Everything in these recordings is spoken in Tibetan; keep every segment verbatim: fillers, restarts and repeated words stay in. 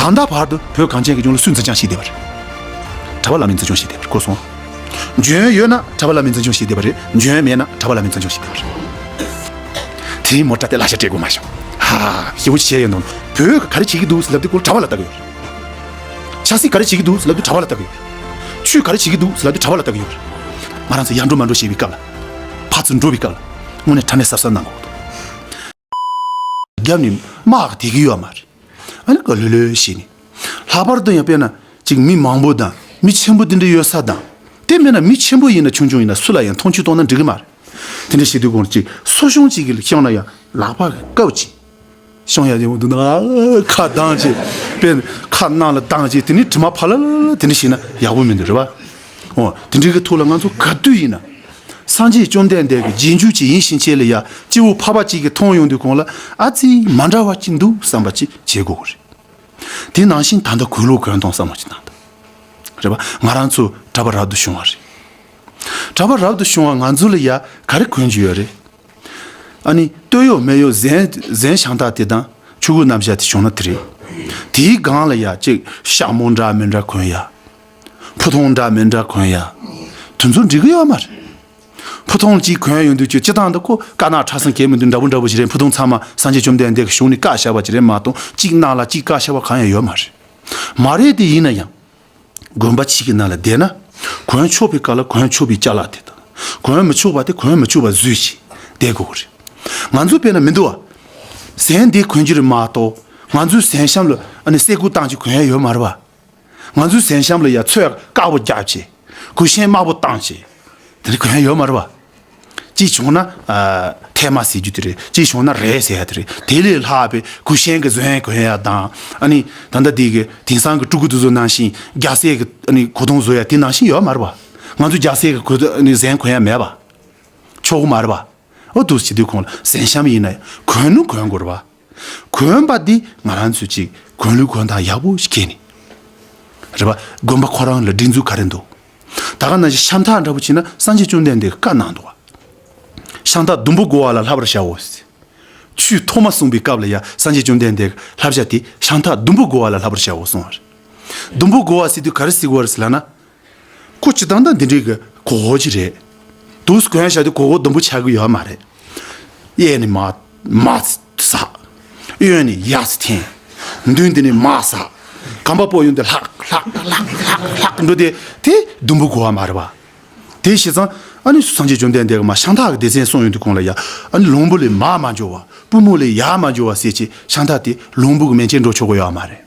ད་ལྟ་བར་དུ་བོད་གངས་ཅན་གྱི་ལྗོངས་ལ་སུས་འཛིན་སྐྱོང་བྱས་བསྡད་པ་རེད། གྲྭ་པ་བླ་མས་འཛིན་སྐྱོང་བྱས་བསྡད་པ་རེད། གོ་སོང་། འཇོན་ཡོད་ན་གྲྭ་པ་བླ་མས་འཛིན་སྐྱོང་བྱས་བསྡད་པ་རེད། འཇོན་མེད་ན་གྲྭ་པ་བླ་མས་འཛིན་སྐྱོང་བྱས་བསྡད་པ་རེད། དེ་རིང་མོ་ཊ་དེ་གླ་ཆ་སྤྲད་དགོས་མ་བྱུང་། ཧ། ཞེ་པོ་ཅིག་བྱས་ཡོད་འདུག་བོད་ག་རེ་བྱེད་ཀྱི་འདུག་ཟེར་ལབ་དུས་སྐོར་གྲྭ་པ་ལ་ལྟ་གི་ཡོད་རེད། ཆབ་སྲིད་ག་རེ་བྱེད་ཀྱི་འདུག་ཟེར་ལབ་དུས་གྲྭ་པ་ལ་ལྟ་གི་ཡོད་རེད། ཆོས་ག་རེ་བྱེད་ཀྱི་འདུག་ཟེར་ལབ་དུས་གྲྭ་པ་ལ་ལྟ་གི་ཡོད་རེད། ང་རང་ཚོ་ཡར་འགྲོ་མར་འགྲོ་བྱེད་པའི་སྐབས་ལ། ཕར་ཚུར་འགྲོ་བའི་སྐབས་ལ། དངོས་གནས་དྲང་གནས་གཟབ་གཟབ་གནང་དགོས་འདུག་རྒྱབ་ནས་དམག་གི་བསྡད་ཀྱི་ཡོད་མ་རེད། ཨ་ནི་ག་ལོ་ལོ་བྱས་ནས། ལྷག་པར་དུ་ཡང་དཔེར་ན་ཅིག་མི་མང་པོ་དང་མི་ཆེན་པོ་དེ་འདྲ་ཡོད་ས་དང་། དེ་མིན་ན་མི་ཆེན་པོ་ཡིན་ན་ཆུང་ཆུང་ཡིན་ན་སུ་ལ་ཡང་མཐོང་ཆུང་གཏོང་ན་འགྲིག་གི་མ་རེད། དེ་འདྲ་བྱེད་དུས་གོང་ཅིག་སོ་ཤོང་ཅིག་གི་ཤོང་ན་ཡང་ལག་པ་བཀབ་ཅིག་ཤོང་ཡ་དེ་འདུག་ན་ཁ་གདངས་ཅིག་དཔེར་ན་ཁ་ནང་ལ་གདངས་ཅིག་དེ་ནི་དྲི་མ་ཕ་ལ་ལ་དེ་འདྲ་བྱས་ན་ཡག་པོ་མི་འདུག་རེད་པ། འོ་དེ་འདྲའི་གི་ཐོག་ལ་ང་ཚོ་ག་དུས་ཡིན་ན། སངས་རྒྱས་བཅོམ་ལྡན་འདས་ཀྱི་རྗེས་འཇུག་ཅིག་ཡིན་ཕྱིན་ཆད་ལ་ཡ་སྐྱེ་བོ་ཕལ་པ་ཅིག་གིས་མཐོང་ཡོང་དུས་གོང་ལ་ཨ་ཙི་མ་འདྲ་བ་ཅིག་འདུག་བསམ་པ་ཅིག་བྱེད་དགོས་རེད། དེ་ནང་བཞིན་ད་ལྟ་གོས་ལོག་གོན་སྟངས་བསམ་བློ་ཅིག་བཏང་དང་། རེད་པ། ང་རང་ཚོ་གྲྭ་པ་རབ་ཏུ་བྱུང་བ་རེད། གྲྭ་པ་རབ་ཏུ་བྱུང་བ་ང་ཚོ་ལ་ཡ་ག་རེ་གོན་རྒྱུ་ཡོད་རེད། ཨ་ནི་སྟོད་གཡོགས་སྨད་གཡོགས་གཟན་གཟན་ཞབས་ཏོག་དེ་དང་ཕྱུ་གུ་རྣམ་བཞག་དེ་བྱུང་ན་དེ་རེད། དེའི་སྒང་ལ་ཡ་ཅིག་ཞྭ་མོ་འདྲ་མི་འདྲ་གོན་ཡ། ཕོ་ཐོང་འདྲ་མི་འདྲ་གོན་ཡ། དེ་ཚོ་འགྲིག་གི་ཡོད་མ་རེད། ཕོ་ཐོང་གཅིག་གོན་ཡོང་དུས་ཁྱོད་སྤྱིར་བཏང་དུ་ཁོ་དཀར་ནག་ཁྲ་སེར་གང་མི་འདུག་འདྲ་པོ་འདྲ་པོ་ཞིག་རེད། ཕོ་ཐོང་ཚང་མ་སངས་རྒྱས་བཅོམ་ལྡན་འདས་ཀྱི་གཞུང་ནས་བཀག་བཞག་པ་ཅིག་རེད་མ་གཏོགས་གཅིག་གནག་ལ་གཅིག་བཀག་བཞག་པ་གང་ཡང་ཡོད་མ་རེད། མ་རེད་དེ་ཡིན་ན་ཡང་། དགོན་པ་གཅིག་གི་ནང་ལ་བསྡད་ན། གོན་ཆོག་པའི་སྐབས་ལ་གོན་ཆོག་པའི་ཅ་ལག་དེ་དང་། གོན་མི་ཆོག་པ་དེ་གོན་མི་ཆོག་པ་བཟོས་ཤིག་བསྡད་དགོས་རེད། ང་ཚོ་དཔེར་ན་མི་འདུག་བ། གཟན་འདི་གོན་རྒྱུ་རེད་མ་གཏོགས་ང་ཚོའི་གཟན་ཤམ་ལ་ཨ་ནི་སེར་ཁུ་བཏང་ཅིག་གོན་ཡ་ཡོད་མ་རེད་བ། ང་ཚོའི་གཟན་ཤམ་ལ་ཡ་ཚོས་དཀར་པོ་རྒྱབ་བྱས། གོས་ཆེན་དམར་པོ་བཏང་བྱས། དེ་འདྲ་གོན་ཡ་ཡོད་མ་རེད་བ། གཅིག་བྱུང་ན་ཨ་ཐལ་མ་ཟེར་རྒྱུ་དེ་རེད། གཅིག་བྱུང་ན་རས་ཟེར་ཡ་དེ་རེད། དེ་ལས་ལྷག་པའི་གོས་ཆེན་གྱི་གཟན་གོན་ཡ་དང་། ཨ་ནི་ད་ལྟ་དེ་གི་དེང་སང་གི་སྤྲུལ་སྐུ་དེ་ཚོ་ནང་བཞིན་རྒྱ་སེར་གྱི་ཨ་ནི་གོས་ཐུང་བཟོ་ཡ་དེ་ནང་བཞིན་ཡོད་མ་རེད་བ། ང་ཚོ་རྒྱ་སེར་གྱི་གོས་ཨ་ནི་གཟན་གོན་ཡ་མེད་བ། ཆོག་གི་མ་རེད་བ། འོ་འདུག་བྱེད་དུས་གོང་ལ་གཟན་ཤམ་ཡིན་ན་གོན་ནུ་གོན་དགོས་རེད་བ། གོན་པ་འདི་ང་རང་ཚོས་ཅིག་གོན་ལུགས་གོན་སྟངས་ཡག་པོ་ཞིག་ཁྱེར་ནས། རེད་པ། དགོན་པ་ཁོ་རང་ལ་སྒྲིག་འཛུགས་ག་རེ་འདུག་ད་ག་ནང་བཞིན་ཤམ་ཐབས་འདྲ་པོ་བྱས་ན་སངས་རྒྱས་བཅོམ་ལྡན་འདས་ཀྱིས་བཀའ་གནང་འདུག་བ། ཤམ་ཐབས་ཟླུམ་པོ་བགོ་བ་ལ་བསླབ་པར་བྱའོ་ཟེར། ཆོས་ཐོག་མ་གསུངས་པའི་སྐབས་ལ་ཡ་སངས་རྒྱས་བཅོམ་ལྡན་འདས་ཀྱི་བསླབ་བྱ་དེ་ཤམ་ཐབས་ཟླུམ་པོ་བགོ་བ་ལ་བསླབ་པར་བྱའོ་གསུངས་པ་རེད། ཟླུམ་པོ་བགོ་བ་ཟེར་དུས་ག་རེ་ཟེར་དགོས་པ་རེད་ཟེར་ལབ་ན། ཁོ་སྤྱིར་བཏང་ད་འདི་འདྲའི་གི་གོས་ཅིག་རེད། དུས་གོན་བཞག་དུས་གོས་ཟླུམ་པོ་ཆགས་ཀྱི་ཡོད་མ་རེད། གཡས་ནས་མར་མར་ཟག་གཡོན་ནས་ཡར་འཐེན། མདུན་དེ་ནས་མར་ཟག་རྐང་པ་སྤོ་ཡོང་དུས་ལྷག་ལྷག་ལྷག་ལྷག་ལྷག་འགྲོ་དེ་དེ་ཟླུམ་པོ་བགོ་བ་མ་རེད་བ། དེ་བྱས་ཙང་ཨ་ནི་སངས་རྒྱས་བཅོམ་ལྡན་འདས་ཀྱིས་མར་ཤམ་ཐབས་ཀྱི་སྡེ་ཚན་གསུངས་ཡོང་དུས་གོང་ལ་ཡ། ཨ་ནི་ལུང་པ་ལས་མར་མ་འགྱོ་བ། པུས་མོ་ལས་ཡར་མ་འགྱོ་བ་ཟེར་བྱས་ཤམ་ཐབས་དེ་ལུང་པ་གི་མན་ཆད་འགྲོ་ཆོག་གི་ཡོད་མ་རེད།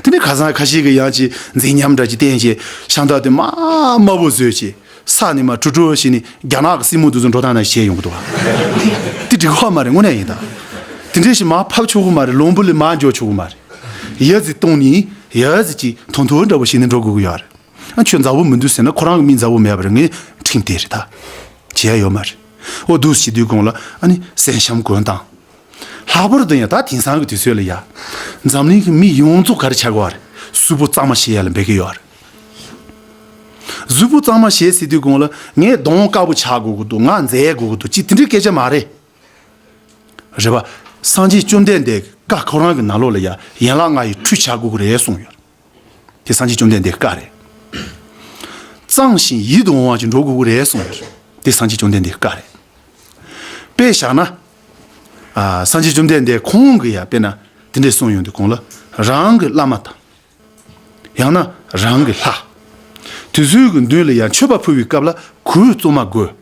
དེ་ནས་ཁ་སང་ཁ་ཤས་ཀྱིས་ཡང་ཅིག་མཛེས་ཉམས་འདྲ་ཅིག་བསྟན་བྱས་ཤམ་ཐབས་དེ་དམར་དམར་པོ་བཟོས་བྱས་ས་ནས་མར་དྲུག་དྲུག་བྱས་ནས་རྒྱ་ནག་གི་སྲིན་མོ་དེ་ཚོ་འགྲོ་སྟངས་ནང་བྱས་ཡོང་གི་འདུག་བ། དེ་འགྲིག་གི་མ་རེད། དངོས་གནས་ཡིན་ད། དེ་འདྲ་ཞིག་མར་ཕབ་ཆོག་གི་མ་རེད། ལུང་པ་ལས་མར་འགྱོ་ཆོག་གི་མ་རེད། ཡ་ཟི་གཏོང་ནས་ཡ་ཟི་ཅིག་ཐུང་ཐུང་འདྲ་པོ་བྱས་ནས་འགྲོ་དགོས་ཀྱི་ཡོད་རེད། ཨ་ཁྱོད་མཛའ་བོ་མི་འདུག་ཟེར་ན་ཁོ་རང་གི་མི་མཛའ་བོ་མེད་པ་རེད། ངས་ཁྲིམས་དེ་རེད་ད། བྱས་ཡོད་མ་རེད། འོ་འདུག་བྱེད་དུས་གོང་ལ་ཨ་ནི་གཟན་ཤམ་གོན་སྟངས། ལྷག་པར་དུ་ཡང་ད་དེང་སང་གི་དུས་ཚོད་ལ་ཡ། འཛམ་གླིང་གི་མི་ཡོངས་རྫོགས་ག་རེ་ཆགས་ཀྱི་ཡོད་རེད། གཟུགས་པོ་གཙང་མ་བྱེད་ཡ་ལ་འབད་ཀྱི་ཡོད་རེད། གཟུགས་པོ་གཙང་མ་བྱེད་ཟེར་དུས་གོང་ལ་ངས་གདོང་དཀར་པོ་ཆགས་དགོས་ཀྱི་འདུག་ང་མཛེས་དགོས་ཀྱི་འདུག་ཅི་དེ་འདྲའི་སྐད་ཆ་མ་རེད། རེད་པ། སངས་རྒྱས་བཅོམ་ལྡན་འདས་ཀྱི་བཀའ་ཁོ་རང་གི་ནང་ལོགས་ལ་ཡ་ཡན་ལག་ལྔ་ཡི་ཁྲུས་བྱ་དགོས་ཀྱི་རེད་གསུངས་ཡོད། དེ་སངས་རྒྱས་བཅོམ་ལྡན་འདས་ཀྱི་བཀའ་རེད། གཙང་ཞིང་ཡིད་དུ་འོང་བ་ཅིག་འགྲོ་དགོས་ཀྱི་རེད་གསུངས་ཡོད། དེ་སངས་རྒྱས་བཅོམ་ལྡན་འདས་ཀྱི་བཀའ་རེད། དཔེ་བཞག་ན། ཨ། སངས་རྒྱས་བཅོམ་ལྡན་འདས་ཁོང་གིས་ཡ་དཔེར་ན་དེ་འདྲས་གསུངས་ཡོང་དུས་གོང་ལ་རང་གི་བླ་མ་དང་། ཡང་ན་རང་གི་ལྷ། དེ་ཚོའི་གི་མདུན་ལ་ཡང་མཆོད་པ་ཕུལ་བའི་སྐབས་ལ་གོས་གཙང་མ་བགོས།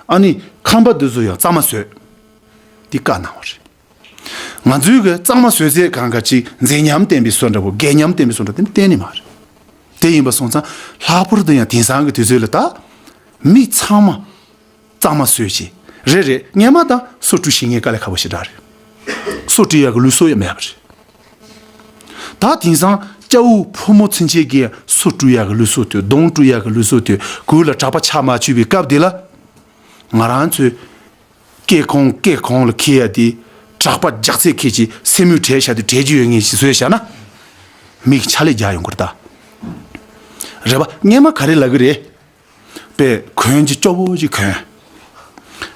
ཨ་ནི་ཁང་པ་འདི་ཚོ་ཡང་གཙང་མ་བཟོས། འདི་བཀའ་གནང་བ་རེད། ང་ཚོའི་གི་གཙང་མ་བཟོས་ཚད་གང་ག་ཅིག་མཛེས་ཉམས་ལྡན་པའི་བཟོ་འདྲ་པོ་རྒས་ཉམས་ལྡན་པའི་བཟོ་འདྲ་དེ་གཏན་ནས་མ་རེད། དེ་ཡིན་པ་སོང་ཙང་ལྷག་པར་དུ་ཡང་དེང་སང་གི་དུས་ཚོད་ལ་ད་མི་ཚང་མ་གཙང་མ་བཟོས་བྱས། རེད་རེད། སྔས་མ་དང་སོ་བཀྲུ་ཤེས་མཁན་དཀའ་ལས་ཁག་པོ་ཞེ་དྲག་རེད། སོ་བཀྲུ་ཡག་གི་ལུགས་སྲོལ་ཡང་མེད་པ་རེད། ད་དེང་སང་སྐྱ་བོ་ཕོ་མོ་ཚུན་ཆད་ཀྱིས་སོ་བཀྲུ་ཡག་གི་ལུགས་སྲོལ་དེ། གདོང་བཀྲུ་ཡག་གི་ལུགས་སྲོལ་དེ། གོས་ལ་གྲྭ་པ་ཆ་མ་བཅུག་པའི་སྐབས་དེ་ལ། ང་རང་ཚོའི་སྐེ་གོང་སྐེ་གོང་ལ་འཁྱེར་ཡ་དེ། གྲྭ་པ་རྒྱགས་ཚད་འཁྱེར་གྱི་སེན་མོ་བྲེགས་བཞག་དུས་བྲེགས་རྒྱུ་ཡོད་མཁན་ཞིག་བཟོས་བཞག་ན། མིག་ཆ་ལས་རྒྱག་ཡོང་གི་རེད་ད། རེད་པ། སྔས་མ་ག་རེ་ལབ་ཀྱི་རེད། དཔེ་གོན་གྱི་སྐྱོ་བོ་ཅིག་གོན།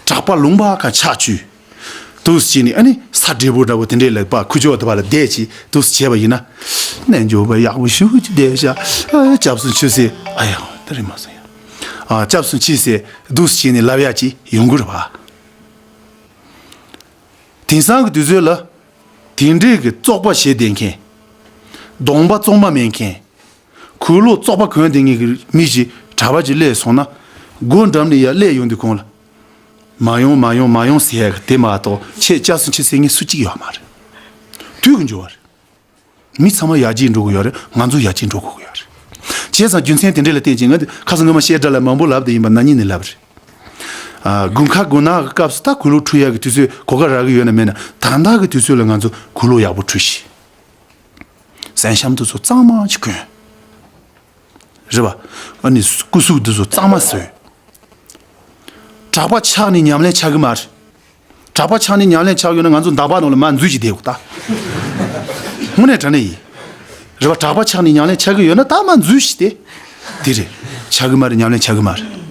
གྲྭ་པ་ལུང་པ་གང་ཆ་བཅུག་འདུག་སེ་བྱས་ནས་ཨ་ནི་ས་བགྲེས་པོ་འདྲ་བོ་དེ་འདྲས་ལ་ཕར་ཁུ་ཅོ་དེ་བ་ལ་བསྡད་ཅིག་འདུག་སེ་བྱས་པ་ཡིན་ན། རྣལ་འབྱོར་པ་ཡག་པོ་ཞེ་པོ་ཅིག་བསྡད་ཤག་ཨ། སྐྱབས་སུ་མཆི་ཟེར། ཨ་ཡ། དེ་རེད་མ་སོང་ཡ། ཨ། སྐྱབས་སུ་མཆི་ཟེར་འདུག་སེ་བྱས་ནས་ལབ་ཡག་ཅིག་ཡོང་གི་རེད་པ། དེང་སང་གི་དུས་ཚོད་ལ་དེ་འདྲས་ཀྱི་བཙོག་པ་བྱས་བསྡད་མཁན། གདོང་པ་བཙོག་མ་མེད་མཁན། གོས་ལོག་བཙོག་པ་གོན་བསྡད་མཁན་གྱི་མི་ཞིག་གྲྭ་པ་ཅིག་སླེབས་སོང་ན། སྒོ་འགྲམ་ནས་ཡར་སླེབས་ཡོང་དུས་གོང་ལ། མ་ཡོང་མ་ཡོང་མ་ཡོང་ཟེར་ཡག་གི་དེ་མ་གཏོགས་ཁྱེད་སྐྱབས་སུ་མཆི་ཟེར་མཁན་སུ་གཅིག་ཡོད་མ་རེད། དུས་ཀྱི་འགྱུར་བ་རེད། མི་ཚང་མ་ཡར་རྒྱས་འགྲོ་གི་ཡོད་རེད། ང་ཚོ་ཡར་རྒྱས་འགྲོ་དགོས་ཀྱི་ཡོད་རེད། བྱས་ཙང་རྒྱུ་མཚན་དེ་འདྲ་ལ་བརྟེན་ཅིང་ང་ཁ་སང་སྔོན་མ་བཤད་གྲྭ་ལ་མང་པོ་ལབ་བསྡད་ཡིན་པ་ན་ནིང་ནས་ལབ་རེད། ཨ། དགུན་ཁ་དགུན་ནག་གི་སྐབས་སུ་ད་གོས་ལོག་འཁྲུ་ཡག་གི་དུས་ཚོད་གོ་སྐབས་རག་གི་ཡོད་ན་མེད་ན། ད་ལྟ་གི་དུས་ཚོད་ལ་ང་ཚོ་གོས་ལོག་ཡག་པོ་འཁྲུ་ཤིག་གཟན་ཤམ་དེ་ཚོ་གཙང་མ་ཅིག་གོན། རེད་པ། ཨ་ནི་སྐུ་གཟུགས་འདི་ཚོ་གཙང་མ་བཟོས། གྲྭ་པ་ཆགས་ནས་ཉམས་ལེན་ཆགས་གི་མ་རེད། གྲྭ་པ་ཆགས་ནས་ཉམས་ལེན་ཆགས་ཡོད་ན་ང་ཚོ་འདག་པ་ནང་ལ་མར་འཛུལ་ཞིག་བསྡད་དགོས་ད། དངོས་གནས་དྲང་གནས་ཡིན། རེད་པ། གྲྭ་པ་ཆགས་ནས་ཉམས་ལེན་ཆགས་གི་ཡོད་ན་ད་མར་འཛུལ་ཞིག་བསྡད། དེ་རེད། ཆགས་གི་མ་རེད། ཉམས་ལེན་ཆགས་གི་མ་རེད།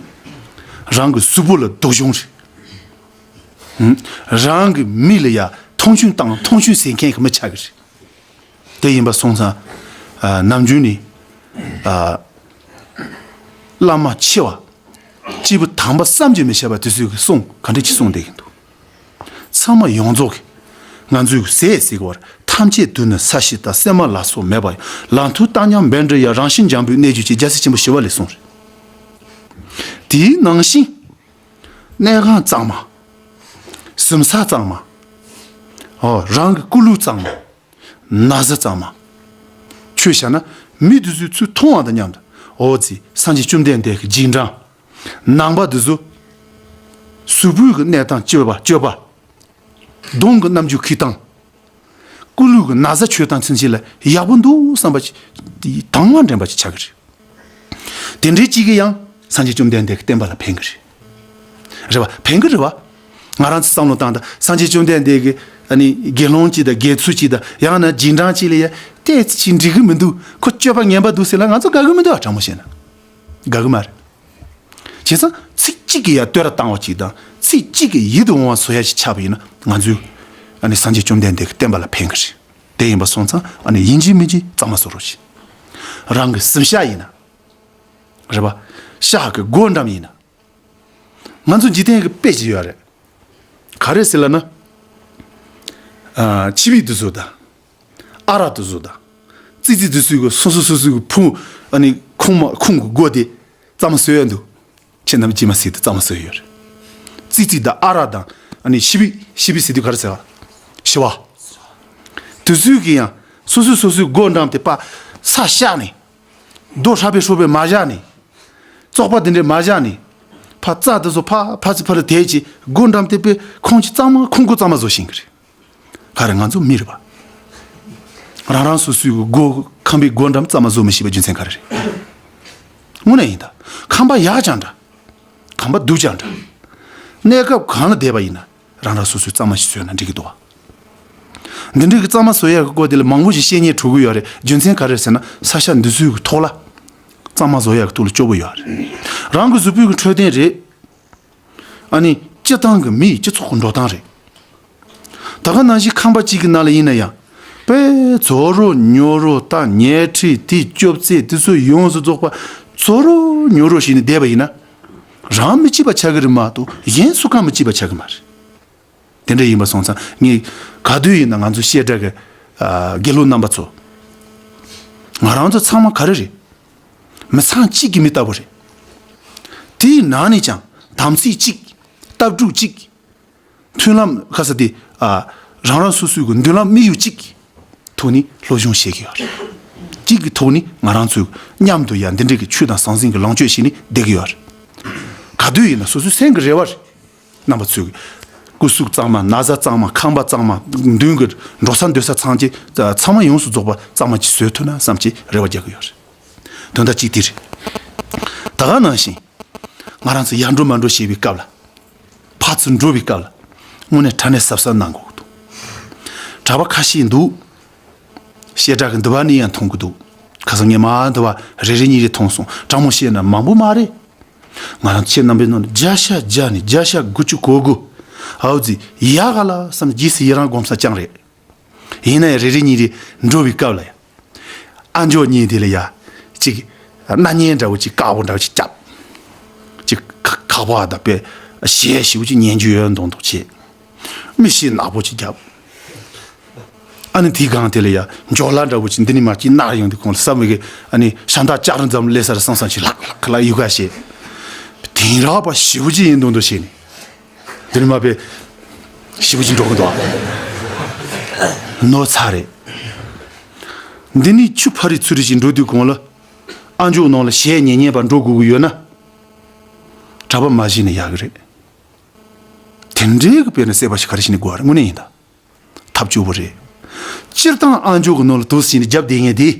རང་གི་གཟུགས་པོ་ལ་སྡུག་སྦྱོང་རེད། ཧུམ། རང་གི་མི་ལ་ཡ་མཐོང་ཆུང་བཏང་། མཐོང་ཆུང་ཟེར་མཁན་གྱི་མི་ཆགས་གི་རེད། དེ་ཡིན་པ་སོང་ཙང་། ཨ། ནམ་རྒྱུན་ནས། ཨ། བླ་མ་ཆེ་བ། སྐྱེས་བུ་དམ་པ་བསམ་གྱིས་མི་ཁྱབ་པ་དེ་ཚོས་ཀྱི་གསུང་ག་འདྲ་ཅིག་གསུངས་བསྡད་ཀྱི་འདུག་ཚང་མ་ཡོངས་རྫོགས་ཀྱིས་ང་ཚོའི་ཟས་ཟེར་གྱི་བར། ཐམས་ཅད་དུ་ནི་ས་གཞི་དང་། སྲན་མ་ལ་སོགས་མེད་པ་ཡང་། ལག་མཐིལ་བཏབ་སྙམ་འབད་འདྲ་ཡང་། རང་བཞིན་འཇམ་པོས་གནས་གྱུར་ཅིག་རྒྱལ་སྲས་ཆེན་པོ་ཞི་བ་ལྷས་གསུངས་རེད། དེའི་ནང་བཞིན། གནས་ཁང་གཙང་མ། གཟིམ་ས་གཙང་མ། ཨོ། རང་གི་སྐུ་ལུས་གཙང་མ། ན་བཟའ་གཙང་མ། ཁྱོད་བཞག་ན་མི་དེ་ཚོས་ཚུར་མཐོང་བ་དང་མཉམ་དུ། ཨོ་ཙི། སངས་རྒྱས་བཅོམ་ལྡན་འདས་ཀྱི་རྗེས་འབྲང་། ནང་པ་དེ་ཚོ། གཟུགས་པོའི་གི་གནས་སྟངས་སྤྱོད་པ། སྤྱོད་པ། གདོང་གི་རྣམ་འགྱུར་འཁྱེར་སྟངས། སྐུ་ལུས་ཀྱི་ན་བཟའ་མཆོད་སྟངས་ཚུན་ཆད་ལ་ཡག་པོ་འདུག་བསམ་པ་ཅིག་དང་བ་འདྲེན་པ་ཅིག་ཆགས་ཀྱི་རེད། དེ་འདྲའི་གཅིག་གིས་ཡང་སངས་རྒྱས་བཅོམ་ལྡན་འདས་ཀྱི་བསྟན་པ་ལ་ཕན་གྱི་རེད། རེད་པ། ཕན་གྱི་རེད་པ། ང་རང་ཚོ་བསམ་བློ་བཏང་དང་། སངས་རྒྱས་བཅོམ་ལྡན་འདས་ཀྱི་ཨ་ནི་དགེ་སློང་གཅིག་དང་། དགེ་ཚུལ་གཅིག་དང་། ཡང་ན་རྗེས་འབྲང་གཅིག་ལ་ཡ་ཏོག་ཙམ་ཅིག་འགྲིག་གི་མི་འདུག་ཁོ་སྤྱོད་པ་ངན་པ་འདུག་ཟེར་ལབ་ན་ང་ཚོ་དགའ་གི་མི་འདུག་ཨ། དྲང་པོ་བཤད་ན་དགའ་གི་མ་རེད། བྱས་ཙང་ཚིག་གཅིག་གིས་ཡ་བསྟོད་ར་བཏང་བ་ཅིག་དང་། ཚིག་གཅིག་གིས་ཡིད་དུ་འོང་བ་བཟོ་ཡ་ཅིག་ཆགས་པ་ཡིན་ན། ང་ཚོས་ཨ་ནི་སངས་རྒྱས་བཅོམ་ལྡན་འདས་ཀྱི་བསྟན་པ་ལ་ཕན་གྱི་རེད། དེ་ཡིན་པ་སོང་ཙང་ཨ་ནི་ཡིན་གཅིག་མིན་གཅིག་གཙང་མ་བཟོ་རོགས་བྱེད། རང་གི་གཟིམ་ཤག་ཡིན་ན། རེད་པ། ཤག་གི་སྒོ་འགྲམ་ཡིན་ན། ང་ཚོ་འཇིག་རྟེན་གྱི་དཔེ་ཅིག་ཡོད་རེད། ག་རེ་ཟེར་ལབ་ན། ཨ། ཆི་བི་དེ་ཚོ་དང་། ཨ་རག་དེ་ཚོ་དང་། ཙི་ཙི་དེ་ཚོའི་གི་སོ་སོ་སོ་སོའི་གི་ཕུང་། ཨ་ནི་ཁུག་མ། ཁུང་གི་སྒོ་དེ་གཙང་མ་བཟོས་ཡོད་འདུག་ཁྱེད་རྣམས་ཅི་མ་ཟེར་དུས་གཙང་མ་བཟོས་ཡོད་རེད། ཙི་ཙི་དང་ཨ་རག་དང་། ཨ་ནི་ཆི་བི། ཆི་བི་ཟེར་དུས་ག་རེ་ཟེར་བ། ཞི་བ། དེ་ཚོའི་གི་ཡང་སོ་སོ་སོ་སོའི་སྒོ་འགྲམ་དེ་ཕར་ས་བཞག་ནས། རྡོ་ཧྲ་པའི་ཧྲོ་པའི་མ་བཞག་ནས། བཙོག་པ་དེ་འདྲས་མ་བཞག་ནས། ཕར་རྩྭ་དེ་ཚོ་ཕར་ཕར་ཚུར་ཕར་ལ་དེད་ཅིག་སྒོ་འགྲམ་དེ་པའི་ཁུང་ཅིག་གཙང་མ། ཁུང་སྒོ་གཙང་མ་བཟོ་ཤེས་ཀྱི་རེད། ག་རེ། ང་ཚོ་མི་རེད་པ། རང་རང་སོ་སོའི་གི་སྒོ། ཁང་པའི་སྒོ་འགྲམ་གཙང་མ་བཟོ་མི་ཤེས་པའི་རྒྱུ་མཚན་ག་རེ་རེད། དངོས་གནས་ཡིན་ད། ཁང་པ་ཡག་ཀྱང་འདྲ། ཁང་པ་སྡུག་ཀྱང་འདྲ། གནས་སྐབས་གང་ལ་བསྡད་པ་ཡིན་ན་རང་རང་སོ་སོའི་གཙང་མ་ཞིག་བཟོས་ན་འགྲིག་གི་འདུག་བ། འདི་འདྲའི་གི་གཙང་མ་བཟོ་ཡག་གི་སྐོར་དེ་ལ་མང་པོ་ཞིག་བཤད་སྙིང་བྲོ་གི་ཡོད་རེད། རྒྱུ་མཚན་ག་རེ་རེད་ཟེར་ན། ས་ཆ་འདི་ཚོའི་གི་ཐོག་ལ་གཙང་མ་བཟོ་ཡག་གི་ཐོག་ལ་སྐྱོ་པོ་ཡོད་རེད། རང་གི་གཟུགས་པོའི་གི་འཕྲོད་བསྟེན་རེད། ཨ་ནི་སྤྱི་བཏང་གི་མིའི་སྤྱི་ཚོགས་ཀྱི་འགྲོ་སྟངས་རེད། ད་ག་ནང་བཞིན་ཁང་པ་གཅིག་གི་ནང་ལ་ཡིན་ན་ཡང་། དཔེ་ཛོ་རོ་ཉོ་རོ་དང་ཉལ་ཁྲི་དེ་སྐྱོབ་རྩེ་དེ་ཚོ་ཡོངས་སུ་རྫོགས་པ་ཛོ་རོ་ཉོ་རོ་བྱས་ནས་བསྡད་པ་ཡིན་ན། རང་མི་སྐྱིད་པ་ཆགས་ཀྱི་རེད་མ་གཏོགས་གཞན་སུ་གང་མི་སྐྱིད་པ་ཆགས་ཀྱི་མ་རེད། དེ་འདྲ་ཡིན་པ་སོང་ཙང་ངས་ག་དུས་ཡིན་ན་ང་ཚོ་བཤད་གྲྭ་གི། ཨ། དགེ་སློབ་རྣམ་པ་ཚོ། ང་རང་ཚོ་ཚང་མ་ག་རེ་རེད། མི་ཚང་གཅིག་གི་མི་ལྟ་བུ་རེད། དེའི་ནང་ནས་ཀྱང་དམ་ཚིག་གཅིག་ལྟ་གྲུབ་གཅིག་མཐུན་ལམ་ཁ་ས་དེ། ཨ། རང་རང་སོ་སོའི་གི་མདུན་ལམ་དམིགས་ཡུལ་གཅིག་གི་ཐོག་ནས་སློབ་སྦྱོང་བྱེད་ཀྱི་ཡོད་རེད། གཅིག་གི་ཐོག་ནས་ང་རང་ཚོས་མཉམ་དུ་ཡང་འདི་འདྲའི་གི་ཆོས་དང་ཟང་ཟིང་གི་ལངས་སྤྱོད་བྱས་ནས་བསྡད་ཀྱི་ཡོད་རེད། ག་དུས་ཡིན་ན་སོ་སོའི་སེམས་ཀྱི་རེ་བ་རེད། རྣམ་པ་ཚོས་སྐུ་གཟུགས་གཙང་མ། ན་བཟའ་གཙང་མ། ཁང་པ་གཙང་མ། མདུན་གྱི་འགྲོ་ས་སྡོད་ས་ཚང་གི་ཚང་མ་ཡོངས་སུ་རྫོགས་པ་གཙང་མ་ཅིག་བཟོས་ཐུབ་ན་བསམ་གྱི་རེ་བ་རྒྱག་གི་ཡོད་རེད། དོན་དག་གཅིག་དེ་རེད། ད་ག་ནང་བཞིན་ང་རང་ཚོ་ཡར་འགྲོ་མར་འགྲོ་བྱེད་པའི་སྐབས་ལ། ཕར་ཚུར་འགྲོ་བའི་སྐབས་ལ་དངོས་གནས་དྲང་གནས་གཟབ་གཟབ་གནང་དགོས་ཀྱི་འདུག་གྲྭ་པ་ཁ་ཤས་འདུག་བཤད་གྲྭ་གི་འདི་པ་ནས་ཡང་མཐོང་གི་འདུག་ཁ་སང་ངས་མ་འདི་པ་རེ་རེ་གཉིས་རེ་མཐོང་སོང་། དྲང་མོ་བཤད་ན་མང་པོ་མ་རེད། ང་རང་ཁྱེད་རྣམ་པའི་ནང་ནས་བརྒྱ་ཆ་བརྒྱ་ནས་བརྒྱ་ཆ་དགུ་བཅུ་གོ་དགུ། ཨའུ་ཙི་ཡག་ག་ལ་བསམ། རྗེས་སུ་ཡི་རང་སྒོམ་ས་ཅང་རེད། ཡིན་ན་ཡང་རེ་རེ་གཉིས་རེ་འགྲོ་བའི་སྐབས་ལ་ཡ། ཨ་མཆོག་གཉིས་དེ་ལ་ཡ། ཅིག་སྣ་བརྙན་འདྲ་བོ་ཅིག་དཀར་པོ་འདྲ་བོ་ཅིག་བརྒྱབ། ཅིག་ཁ་ཁ་པར་དང་པས་གཞས་ཞེ་པོ་ཅིག་ཉན་རྒྱུ་ཡོད་མདོག་མདོག་བྱས། མིག་ཤེལ་ནག་པོ་ཅིག་བརྒྱབ། ཨ་ནི་དེའི་སྒང་དེ་ལ་ཡ་འཇོ་ལ་འདྲ་བོ་ཅིག་འདི་ནས་མར་ཅིག་ནར་ཡོང་དུས་ཁོང་ལ་བསམ་པའི་གི་ཨ་ནི་ཤ་མདའ་ལྕགས་རི་འཛམ་སླེ་ས་ར་སང་སང་ཅིག་ལྷག་ལྷག་ལ་ཡུ་ག་བྱས། དེང་རབས་པ་ཞེ་པོ་ཅིག་ཡིན་མདོག་མདོག་བྱས་ནས། འདི་ནས་མར་པས་ཞེ་པོ་ཅིག་འགྲོ་གི་འདུག་ནོར་ཚར་རེད། འདི་ནས་ཆུ་ཕ་རི་ཚུ་རི་ཅིག་འགྲོ་དུས་གོང་ལ། ཨ་མཆོག་ནང་ལ་གཞས་ཉན་ཉན་པ་འགྲོ་དགོས་ཀྱི་ཡོད་ན། གྲྭ་པ་མ་བྱས་ན་ཡག་གི་རེད། དེ་འདྲའི་གི་དཔེར་ན་སྲེད་པ་ཞིག་ག་རེ་བྱས་ནས་དགོས་པ་རེད། དངོས་གནས་ཡིན་ད། ཐབས་སྐྱོ་པོ་རེད། སྤྱིར་བཏང་ཨ་མཆོག་གི་ནང་ལ་དུས་ཕྱིན་ནས་རྒྱབ་བསྡད་མཁན་དེ།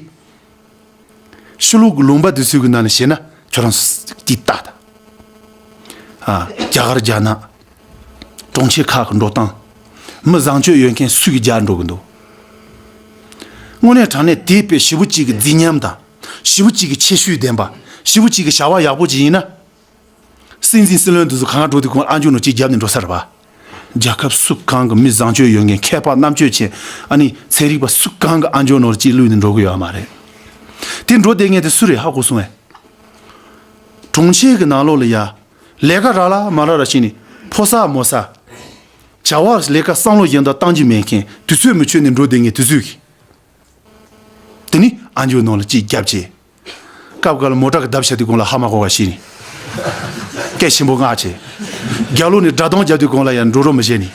ཕྱི་ལོགས་ཀྱི་ལུང་པ་འདི་ཚོའི་གི་ནང་ནས་བཤད་ན་ཁྱོད་རང་ཅིག་ལྟ་ད། ཨ། རྒྱ་གར་རྒྱ་ནག་གྲོང་ཁྱེར་ཁག་གི་འགྲོ་སྟངས། མི་བཟང་སྤྱོད་ཡོད་མཁན་སུས་ཀྱི་རྒྱག་འགྲོ་གི་འདུག་དངོས་གནས་དྲང་གནས་དེ་དཔེ་ཞེ་པོ་ཅིག་གི་རྫིག་ཉམས་དང་། ཞེ་པོ་ཅིག་གི་ཁྱད་ཆོས་ལྡན་པ། ཞེ་པོ་ཅིག་གི་བྱ་བ་ཡག་པོ་ཅིག་ཡིན་ན། སྲིད་འཛིན་སྲིད་བློན་དེ་ཚོ་གང་ག་འགྲོ་དུས་ཁོང་ཨ་མཆོག་ནང་གཅིག་རྒྱབ་ནས་འགྲོ་ས་རེད་པ། རྒྱལ་ཁབ་སུ་གང་གི་མི་བཟང་སྤྱོད་ཡོད་མཁན་མཁས་པ་རྣམ་དཔྱོད་ཅན། ཨ་ནི་ཚན་རིག་པ་སུ་གང་གི་ཨ་མཆོག་ནང་གཅིག་བླུགས་ནས་འགྲོ་གི་ཡོད་མ་རེད། དེ་འགྲོ་བསྡད་མཁན་དེ་སུ་རེད་ཧ་གོ་སོང་ངས། གྲོང་ཁྱེར་གི་ནང་ལོགས་ལ་ཡ། ལས་ཀ་རག་ལ་མ་རག་ར་བྱས་ནས་ཕོ་གསར་མོ་གསར། བྱ་བ་ལས་ཀ་བསམ་བློ་གཞན་དག་བཏང་རྒྱུ་མེད་མཁན་དུས་ཚོད་མི་ཆོད་ནས་འགྲོ་བསྡད་མཁན་དེ་ཚོས་གི། དེ་ནི་ཨ་མཆོག་ནང་ལ་གཅིག་རྒྱབ་བྱས། སྐབས་འགའ་ལ་མོ་ཊ་གི་བརྡབ་བྱས་དུས་གོང་ལ་ཧ་མ་གོ་བ་ཤེས་ནས། སྐད་ཆེན་པོ་ངག་བྱས། རྒྱབ་ལོགས་ནས་སྒྲ་གདངས་རྒྱབ་དུས་གོང་ལ་ཡང་འགྲོ་རོགས་མི་བྱེད་ནས།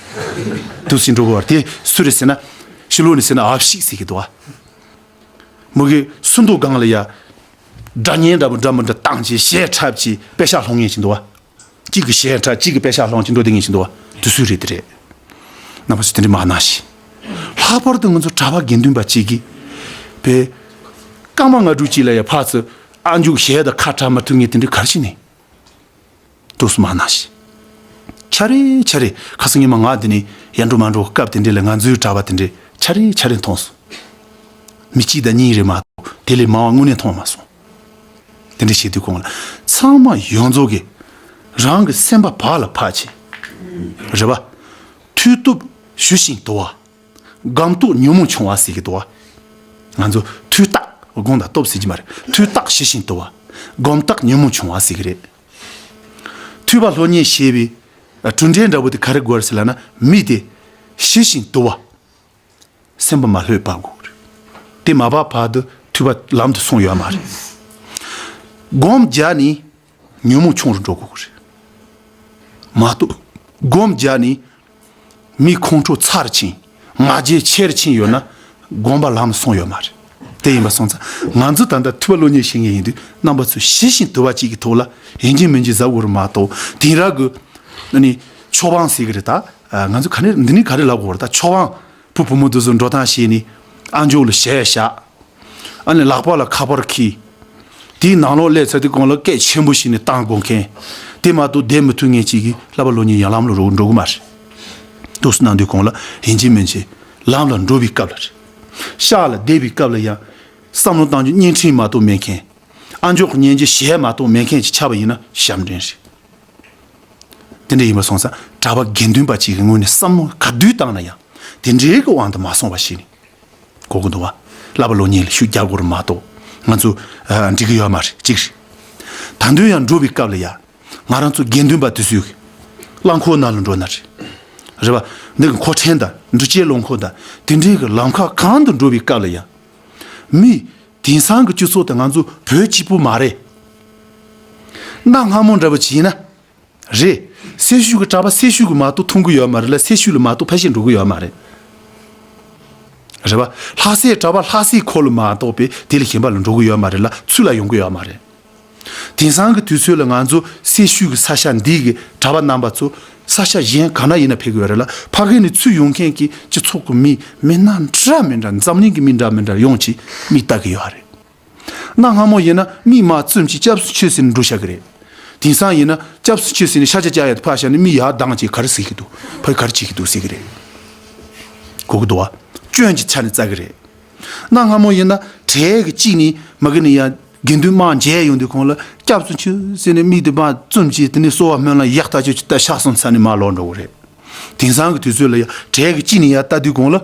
དུས་སུ་འགྲོ་དགོས་པ་དེ་སུ་རེད་ཟེར་ན། ཕྱི་ལོགས་ནས་ཟེར་ན་ཨབ་ཤིག་ཟེར་གི་འདུག་བ། མོ་གི་སུ་འདུག་སྒང་ལ་ཡ། སྒྲ་སྙན་འདྲ་མི་འདྲ་མི་འདྲ་བཏང་བྱས་གཞས་འཁྲབ་བྱས་པེ་ཤག་སློང་མཁན་ཞིག་འདུག་བ། གཅིག་གི་གཞས་འཁྲབ་གཅིག་གི་པེ་ཤག་སློང་བྱས་འགྲོ་བསྡད་མཁན་ཞིག་འདུག་བ། དུས་སུ་རེད་དེ་རེད། རྣམ་པ་ཚོས་དེ་འདྲ་མ་གནང་ཞིག་ལྷག་པར་དུ་ང་ཚོ་གྲྭ་པ་དགེ་འདུན་པ་གཅིག་གིས། པས། སྐར་མ་ལྔ་དྲུག་ཅིག་ལ་ཡ་ཕར་ཚུར་ཨ་མཆོག་གཞས་དང་ཁ་བྲལ་མ་ཐུབ་མཁན་དེ་འདྲ་ག་རེ་བྱས་ནས། དུས་སུ་མ་གནང་ཞིག་ཆ་རེ་ཆ་རེ་ཁ་སང་ཉི་མ་ང་འདི་ནས་ཡར་འགྲོ་མར་འགྲོ་སྐབས་དེ་འདྲ་ལ་ང་ཚོའི་གྲྭ་པ་དེ་འདྲ་ཆ་རེ་ཆ་རེ་མཐོང་སོང་། མི་གཅིག་དང་གཉིས་རེད་མ་གཏོགས་དེ་ལས་མང་བ་དངོས་གནས་མཐོང་མ་སོང་། དེ་འདྲ་བྱེད་དུས་གོང་ལ་ཚང་མ་ཡོངས་རྫོགས་ཀྱིས་རང་གི་སེམས་པ་བག་ལ་ཕབ་བྱས། རེད་པ། མཐུ་སྟོབས་ཞུ་ཞིང་དུལ་བ། སྒོམ་རྟོག་ཉོན་མོངས་ཆུང་བ་ཟེར་གྱི་འདུག་བ། ང་ཚོ་མཐུ་རྟགས་སྒོམ་དང་སྟོབས་ཟེར་གྱི་མ་རེད། མཐུ་རྟགས་ཞུ་ཞིང་དུལ་བ། སྒོམ་རྟགས་ཉོན་མོངས་ཆུང་བ་ཟེར་གྱི་རེད། ཐོས་པ་སློབ་གཉེར་བྱེད་པའི་གྲུབ་འབྲས་འདྲ་བོ་དེ་ག་རེ་དགོས་རེད་ཟེར་ལབ་ན་མི་དེ་ཞུ་ཞིང་དུལ་བ། སེམས་པ་མ་ལྷོད་པ་དགོས་རེད། དེ་མ་བབས་བར་དུ་ཐོས་པ་ལམ་དུ་སོང་ཡོད་མ་རེད། སྒོམ་རྒྱག་ནས་ཉོན་མོངས་ཆུང་རུ་འགྲོ་དགོས་རེད། མ་གཏོགས་སྒོམ་རྒྱག་ནས་མི་ཁོང་ཁྲོ་ཚ་རུ་ཕྱིན། ང་རྒྱལ་ཆེ་རུ་ཕྱིན་ཡོད་ན་སྒོམ་པ་ལམ་སོང་ཡོད་མ་རེད། དེ་ཡིན་པ་སོང་ཙང་ང་ཚོ་ད་ལྟ་ཐོས་པ་སློབ་གཉེར་བྱེད་མཁན་ཡིན་དུས་རྣམ་པ་ཚོས་ཞུ་ཞིང་དུལ་བ་གཅིག་གི་ཐོག་ལ་ཡིན་གཅིག་མིན་གཅིག་གཟབ་དགོས་རེད་མ་གཏོགས་དེང་རབས་ཀྱི་ཨ་ནི་ཆོས་དབང་ཟེར་གི་རེད་ད། ང་ཚོ་ག་ནས་འདི་ནས་ག་རེ་ལབ་དགོས་རེད་ད། ཆོས་དབང་བུ་བུ་མོ་དེ་ཚོ་འགྲོ་སྟངས་བྱས་ནས་ཨ་མཆོག་ལ་ཞལ་བཞག་ཨ་ནི་ལག་པ་ལ་ཁ་པར་འཁྱེར། དེའི་ནང་ལོགས་སླེབས་ཚར་དུས་གོང་ལ་སྐད་ཆེན་པོ་ཞིག་ནས་བཏང་དགོས་མཁན། དེ་མ་གཏོགས་བསྡད་མི་ཐུབ་མཁན་ཅིག་གིས་བསླབ་པ་སློབ་གཉེར་ཡང་ལམ་ལ་འགྲོ་འགྲོ་གི་མ་རེད། དུས་སུ་གནང་དུས་གོང་ལ་ཡིན་གཅིག་མིན་གཅིག་ལམ་ལ་འགྲོ་བའི་སྐབས་ལ་རེད། ཤག་ལ་བསྡད་པའི་སྐབས་ལ་ཡང་བསམ་བློ་བཏང་རྒྱུ་བརྙན་འཕྲིན་མ་གཏོགས་མེད་མཁན། ཨ་མཆོག་གི་སྙན་རྒྱུ་གཞས་མ་གཏོགས་མེད་མཁན་ཅིག་ཆགས་པ་ཡིན་ན་ཞབས་འདྲེན་རེད། དེ་འདྲ་ཡིན་པ་སོང་ཙང་གྲྭ་པ་དགེ་འདུན་པ་གཅིག་གི་ངོས་ནས་བསམ་བློ་ག་དུས་བཏང་ན་ཡང་དེ་འདྲའི་གི་དབང་དུ་མ་སོང་བ་ཞིག་ནི་གོ་གི་འདུག་བ། བསླབ་པ་སློབ་གཉེར་ལ་ཤུགས་རྒྱག་དགོས་རེད་མ་གཏོགས་ང་ཚོ་ཨ་འགྲིག་གི་ཡོད་མ་རེད་གཅིག་རེད། ད་དུང་ཡང་འགྲོ་བའི་སྐབས་ལ་ཡ་ང་རང་ཚོ་དགེ་འདུན་པ་དེ་ཚོས་རླངས་འཁོར་ནང་ལ་འགྲོ་ན་རེད། རེད་བ། འདི་གི་མཁོ་ཆེན་དང་འགྲུལ་སྐྱེལ་རླངས་འཁོར་དང་དེ་འདྲའི་གི་ལམ་ཁ་གང་དུ་འགྲོ་བའི་སྐབས་ལ་ཡ། མི། དེང་སང་གི་སྤྱི་ཚོགས་དེ་ང་ཚོ་བོད་གཅིག་པུ་མ་རེད། གནའ་སྔ་མོ་འདྲ་པོ་བྱས་ན། རེད། སེར་ཤུལ་གྱི་གྲྭ་པ་སེར་ཤུལ་གྱི་མ་གཏོགས་མཐོང་གི་ཡོད་མ་རེད་ལ་སེར་ཤུལ་ལ་མ་གཏོགས་ཕལ་ཆེར་འགྲོ་གི་ཡོད་མ་རེད། རེད་པ། ལྷ་སའི་གྲྭ་པ་ལྷ་སའི་ཁུལ་ལ་མ་གཏོགས་པའི་དེ་ལས་གཞན་པ་ལ་འགྲོ་གི་ཡོད་མ་རེད་ལ་ཚུར་ལ་ཡོང་གི་ཡོད་མ་རེད། དེང་སང་གི་དུས་ཚོད་ལ་ང་ཚོ་སེར་ཤུལ་གྱི་ས་ཆ་འདི་གི་གྲྭ་པ་རྣམ་པ་ཚོ་ས་ཆ་གཞན་ག་ན་ཡིན་ན་ཕེབས་གི་ཡོད་རེད་ལ་ཕ་གི་ནས་ཚུར་ཡོང་མཁན་གྱི་སྤྱི་ཚོགས་ཀྱི་མི་མི་སྣ་འདྲ་མི་འདྲ་འཛམ་གླིང་གི་མི་འདྲ་མི་འདྲ་ཡོང་ཅིག་མིག་ལྟ་གི་ཡོད་རེད། གནའ་སྔ་མོ་ཡིན་ན་མིག་མ་བཙུམ་ཅིག་སྐྱབས་སུ་མཆི་ཟེར་ནས་འགྲོ་ཤག་གི་རེད། དེང་སང་ཡིན་ན་སྐྱབས་སུ་མཆི་ཟེར་ནས་ཤ་ཆ་བཅག་ཡ་དེ་ཕར་བཞག་ནས་མིག་ཡར་གདངས་ཅིག་ག་རེ་ཟེར་གི་འདུག་ཕ་གི་ག་རེ་བྱེད་ཀྱི་འདུག་ཟེར་གི་རེད། གོ་གི་འདུག་བ། སྐྱོན་གྱི་ཆ་ནས་བཙལ་གི་རེད། གནའ་སྔ་མོ་ཡིན་ན་གྲལ་གྱི་གཅིག་ནས་མ་གི་ནས་ཡ་དགེ་འདུན་དམངས་མཇལ་ཡོང་དུས་ཁོང་ལ་སྐྱབས་སུ་མཆི་ཟེར་ནས་མིག་དེ་མར་བཙུམ་ཅིག་དེ་ནས་གསོལ་བ་སྨོན་ལམ་ཡག་ཐག་ཆོད་ཅིག་བཏབ་ཤག་སོང་ཚར་ནས་མར་ལོག་འགྲོ་གི་རེད། དེང་སང་གི་དུས་ཚོད་ལ་ཡ་གྲས་ཀྱི་གཅིག་ནས་ཡར་ལྟ་དུས་གོང་ལ།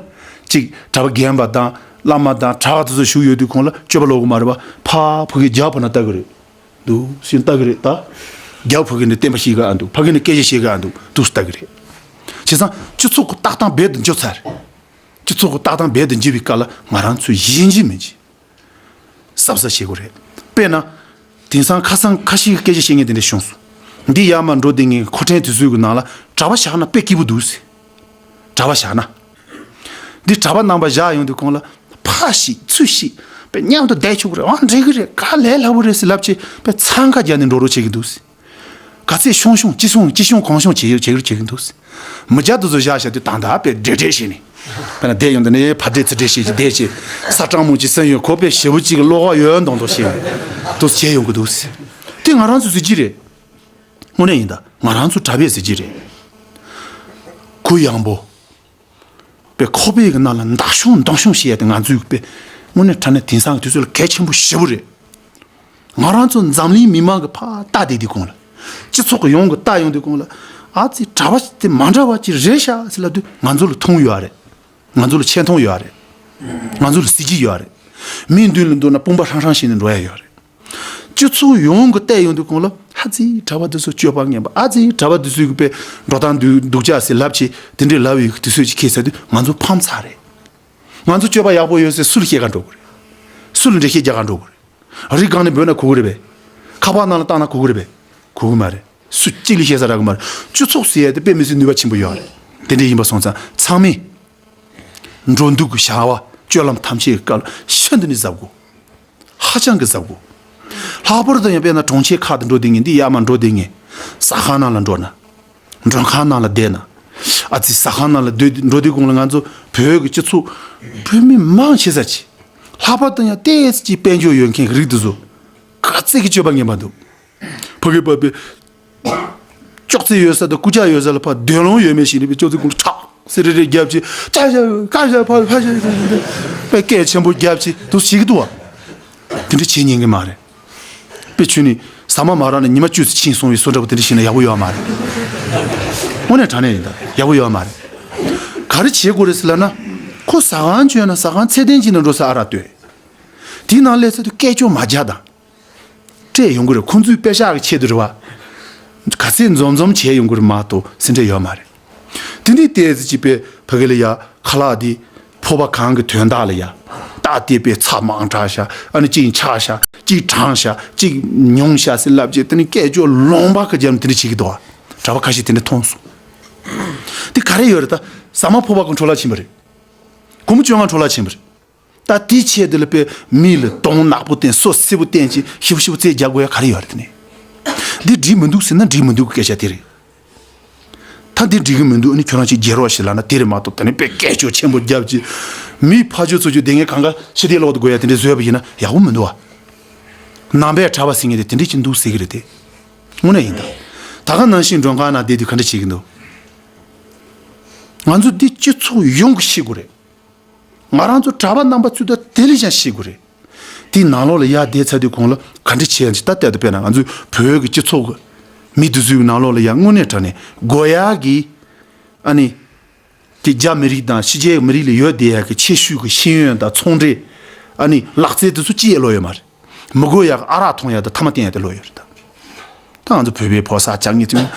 གཅིག་གྲྭ་པ་རྒན་པ་དང་བླ་མ་དང་གྲྭ་བ་དེ་ཚོ་བཞུགས་ཡོད་དུས་གོང་ལ་སྤྱོད་པ་ལོག་གི་མ་རེད་པ། ཕ་ཕ་གི་རྒྱབ་ཕར་ན་ལྟ་གི་རེད་འདུག་ཟེར་ལྟ་གི་རེད་ད། རྒྱབ་ཕ་གི་ནས་བསྟན་པ་བཤིག་ག་ཨ་འདུག་ཕ་གི་ནས་སྐད་ཆ་བཤད་ག་ཨ་འདུག་འདུག་ལྟ་གི་རེད། བྱས་ཙང་སྤྱི་ཚོགས་ཀྱི་ལྟ་སྟངས་རྦད་དེ་འགྱུར་ཚར་རེད། སྤྱི་ཚོགས་ཀྱི་ལྟ་སྟངས་རྦད་དེ་འགྱུར་བའི་སྐབས་ལ་ང་རང་ཚོས་ཡིན་གཅིག་མིན་གཅིག་གཟབ་གཟབ་བྱེད་དགོས་རེད། དཔེར་ན། དེང་སང་ཁ་སང་ཁ་ཤས་ཀྱི་སྐད་ཆ་བཤད་མཁན་དེ་འདྲ་བྱུང་སོང་། འདི་ཡར་མར་འགྲོ་བསྡད་མཁན་གྱི་འཁོར་ཕྲན་དེ་ཚོའི་གི་ནང་ལ་གྲྭ་པ་བཞག་ན་དཔེ་སྐྱིད་པོ་འདུག་ཟེར། གྲྭ་པ་བཞག་ན། འདི་གྲྭ་པ་རྣམ་པ་བཞག་ཡོང་དུས་གོང་ལ་ཕ་ཞིག་ཚུ་ཞིག་དཔེ་མཉམ་དུ་བསྡད་ཆོག་གི་རེད། ཨང་འགྲིག་གི་རེད། ག་ལས་སླ་པོ་རེད་ཟེར་ལབ་ཆེ་དཔེ་འཚང་ཁ་རྒྱག་ནས་འགྲོ་རོགས་བྱེད་ཀྱི་འདུག་ཟེར། ག་ཚད་ཤོང་ཤོང་ཅི་ཤོང་ཅི་ཤོང་གང་ཤོང་བྱེད་ཡོད་བྱེད་ཀྱི་འདུག་ཟེར། མི་སྐྱ་དེ་ཚོ་བཞག་བཞག་དུས་ད་ལྟ་དཔེ་འདྲེ་འདྲེ་བྱས་ནས། དཔེར་ན་བསྡད་ཡོང་དུས་ནས་ཕ་འདྲེ་ཚུ་འདྲེ་བྱས་ཀྱི་བསྡད་ཀྱི་ས་སྤྲང་མོ་ཅིག་སེམས་ཡོད་ཁོ་དཔེ་ཞེ་པོ་ཅིག་གི་བློ་ཁོག་ཡོད་མདོག་མདོག་བྱས་ནས་དུ་བྱས་ཡོང་གི་འདུག་ཟེར། དེ་ང་རང་ཚོ་ཟེར་གྱི་རེད། དངོས་གནས་ཡིན་ད་ང་རང་ཚོ་གྲྭ་པས་ཟེར་གྱི་རེད། གུ་ཡངས་པོ། དཔེ་ཁོག་པའི་གི་ནང་ལ་མདའ་ཤོང་མདུང་ཤོང་བྱེད་ཡ་དེ་ང་ཚོའི་དཔེ་དངོས་གནས་དྲང་གནས་དེང་སང་གི་དུས་ཚོད་ལ་གལ་ཆེན་པོ་ཞེ་པོ་རེད། ང་རང་ཚོ་འཛམ་གླིང་མི་མང་གི་ཕར་ལྟ་བསྡད་དུས་གོང་ལ། སྤྱི་ཚོགས་ཀྱི་ཡོངས་ཀྱི་ལྟ་ཡོང་དུས་གོང་ལ། ཨ་ཙི་གྲྭ་པ་དེ་མ་འདྲ་བ་ཅིག་རེད་ཤག་ཟེར་ལབ་དུས་ང་ཚོ་ལ་མཐོང་ཡོད་རེད། ང་ཚོ་ལ་ཆེ་མཐོང་ཡོད་རེད། ང་ཚོ་ལ་གཟི་བརྗིད་ཡོད་རེད། མིའི་མདུན་ལ་འདུག་ན་དཔུང་པ་ཧྲང་ཧྲང་བྱས་ནས་འགྲོ་ཡ་ཡོད་རེད། སྤྱི་ཚོགས་ཡོངས་ཀྱི་བལྟས་ཡོང་དུས་གོང་ལ་ཨ་ཙི་གྲྭ་པ་འདི་ཚོ་སྤྱོད་པ་ངན་པ། ཨ་ཙི་གྲྭ་པ་འདི་ཚོའི་གི་དཔེ་འགྲོ་སྟངས་འདུག་འདུག་ཅག་ཟེར་ལབ་ཆེ་དེ་འདྲའི་ལབ་ཡོད་གི་དུས་ཚོད་ཅིག་ཁེལ་ཚར་དུས་ང་ཚོ་ཕམ་ཚར་རེད། ང་ཚོ་སྤྱོད་པ་ཡག་པོ་ཡོད་ཟེར་སུ་ལ་བཤད་ག་འགྲོ་དགོས་རེད། སུ་ལ་འགྲེལ་བཤད་རྒྱག་ག་འགྲོ་དགོས་རེད། རི་སྒང་ནས་འབོད་ན་གོ་གི་རེད་པས། ཁ་པར་ནང་ལ་བཏང་ན་གོ་གི་རེད་པས། གོ་གི་མ་རེད། སུ་གཅིག་ལ་བཤད་ས་རག་གི་མ་རེད། སྤྱི་ཚོགས་ཟེར་ཡ་དེ་དཔེ་མི་སྲིད་ནུས་པ་ཆེན་པོ་ཡོད་རེད། དེ་འདྲ་ཡིན་པ་སོང་ཙང་ཚང་མས། འགྲོ་འདུག་གི་བྱ་བ་སྤྱོད་ལམ་ཐམས་ཅད་ཀྱི་སྐབས་ལ་ཤིན་ཏུ་ནས་གཟབ་དགོས། ཧ་ཅང་གི་གཟབ་དགོས། ལྷག་པར་དུ་ཡང་དཔེར་ན་གྲོང་ཁྱེར་ཁག་ཏུ་འགྲོ་བསྡད་མཁན་འདི་ཡར་མར་འགྲོ་བསྡད་མཁན། ཟ་ཁང་ནང་ལ་འགྲོ་ན། མགྲོན་ཁང་ནང་ལ་བསྡད་ན། ཨ་ཙི་ཟ་ཁང་ནང་ལ་སྡོད་འགྲོ་དུས་གོང་ལ་ང་ཚོ་བོད་ཀྱི་སྤྱི་ཚོགས་བོད་མི་མང་ཆེ་ས་ཅིག་ལྷག་པར་དུ་ཡང་ཏོག་ཙམ་ཅིག་དཔལ་འབྱོར་ཡོད་མཁན་གྱི་རིགས་འདི་ཚོ་ག་ཚད་ཀྱི་སྤྱོད་པ་ངན་པ་འདུག་ཕ་གི་པ་པའི་ཅོག་ཙེ་ཡོད་ས་དང་རྐུབ་བཀྱག་ཡོད་ས་ལ་ཕར་འདོད་ལོང་ཡོད་མེད་ཞིག་ནས་པའི་ཅོག་ཙེ་ཀུན་ཁྲག་སེ་རེ་རེ་བརྒྱབ་ཅིག་ཀ་ཤ་ཀ་ཤ་ཕ་ཕ་ཤ་པའི་སྐད་ཆེན་པོ་བརྒྱབ་ཅིག་དུ་ཞིག་འདུག་བ། དེ་འདྲ་བྱེད་ཉན་གི་མ་རེད། དཔེ་ཆུ་ནི་ཟ་མ་མ་རག་ནས་ཉི་མ་བཅུ་ཙམ་ཕྱིན་སོང་བའི་བཟོ་འདྲ་པོ་དེ་འདྲ་བྱས་ན་ཡག་པོ་ཡོད་མ་རེད། དངོས་གནས་དྲང་གནས་ཡིན་ད་ཡག་པོ་ཡོད་མ་རེད། ག་རེ་བྱེད་དགོས་རེད་ཟེར་ལབ་ན། ཁོ་ཟ་ཁང་བྱོན་ན་ཟ་ཁང་ཚད་ལྡན་ཅིག་ནང་འགྲོ་ས་ཨ་རག་བཏོན། དེའི་ནང་སླེབས་ཚར་དུས་སྐད་ཅོར་མ་རྒྱག་དང་། སྤྲད་ཡོང་གི་རེད། ཁོང་ཚོའི་པེ་ཤག་གི་ཆེད་དུ་རེད་བ། ག་ཚད་འཛོམས་འཛོམས་བྱས་ཡོང་གི་རེད་མ་གཏོགས་ཟིན་བྲིས་ཡོད་མ་རེད། དེ་འདྲའི་ལྟས་ཚེ་གཅིག་པའི་ཕ་གི་ལ་ཡ་ཁ་ལག་འདི་ཕོར་པ་གང་གི་དོན་དག་ལ་ཡ་རྟགས་བལྟས་པའི་ཚྭ་མང་དྲགས་ཤག་ཨ་ནི་གཅིག་ཆག་ཤག་གཅིག་གྲང་ཤག་གཅིག་ཉུང་ཤག་ཟེར་ལབ་རྗེས་དེ་ནི་སྐད་ཅོར་ལོང་པ་གི་རྒྱབ་ནས་དེ་འདྲ་བྱེད་ཀྱི་འདུག་བ། གྲྭ་པ་ཁ་ཤས་དེ་འདྲ་མཐོང་སོང་། དེ་ག་རེ་ཡོད་རེད་ད། ཟ་མ་ཕོར་པ་གི་འཕྲོ་བརླག་ཕྱིན་པ་རེད། སྒོར་མོ་བཅོ་ལྔ་འཕྲོ་བརླག་ཕྱིན་པ་རེད། ད་དེའི་ཆེད་དུ་ལ་དཔེ་མི་ལ་གདོང་ནག་པོ་བསྟན་སོ་སེར་པོ་བསྟན་ཅིག་ཞིབ་ཞིབ་རྩེ་རྒྱག་དགོས་ཡ་ག་རེ་ཡོད་རེད་དེ་ནས། འདི་འགྲིག་མི་འདུག་ཟེར་ན་འགྲིག་མི་འདུག་གི་སྐད་ཆ་དེ་རེད། ད་འདི་འགྲིག་གི་མི་འདུག་ཨ་ནི་ཁྱོད་རང་ཅིག་རྒྱལ་རོགས་ཤིག་ལབ་ན་དེ་རེད་མ་གཏོགས་ད་ནི་དཔེ་སྐད་ཅོར་ཆེན་པོ་རྒྱབ་ཅིག་མི་ཕ་ཇོ་ཚོ་ཇོ་དེ་ངས་གང་ག་ཕྱི་དེ་ལོག་ཏུ་དགོས་ཡ་དེ་འདྲ་བཟོས་པ་ཡིན་ན་ཡག་པོ་མི་འདུག་ཨ། ནང་པའི་གྲྭ་པ་ཟེར་མཁན་དེ་དེ་འདྲ་ཅིག་འདུག་ཟེར་གི་རེད་དེ། དངོས་གནས་ཡིན་ད། ད་ག་ནང་བཞིན་མགྲོན་ཁང་ནང་བསྡད་དུས་ག་འདྲ་བྱེད་ཀྱི་འདུག་ང་ཚོ་འདི་སྤྱི་ཚོགས་ཡོངས་ཀྱིས་ཤེས་དགོས་རེད། ང་རང་ཚོ་གྲྭ་པ་རྣམ་པ་ཚོས་ད་དེ་ལས་ཀྱང་ཤེས་དགོས་རེད། དེའི་ནང་ལོགས་ལ་ཡར་བསྡད་ཚར་དུས་གོང་ལ་ག་འདྲ་བྱས་ཡང་ཅི་ད་ལྟ་དུ་དཔེར་ན་ང་ཚོའི་བོད་ཀྱི་སྤྱི་ཚོགས་ཀྱི་མི་འདི་ཚོའི་ནང་ལོགས་ལ་ཡང་དངོས་གནས་དྲང་གནས་དགོས་ཡག་གི་ཨ་ནི་དེ་རྒྱ་མི་རིགས་དང་ཕྱི་རྒྱལ་མི་རིགས་ལ་ཡོད་བསྡད་ཡག་གི་ཆེ་ཤོས་ཀྱི་ཤེས་ཡོན་དང་ཚོང་འབྲེལ་ཨ་ནི་ལག་རྩལ་དེ་ཚོ་ཅི་ཡང་ལོས་ཡོད་མ་རེད། མི་དགོས་ཡག་ཨ་རག་འཐུང་ཡག་དང་ཐ་མག་བསྟེན་ཡག་དེ་ལོས་ཡོད་རེད་ད། ད་ང་ཚོ་བོད་པའི་ཕོ་གསར་བྱ་ངན་ཚོས་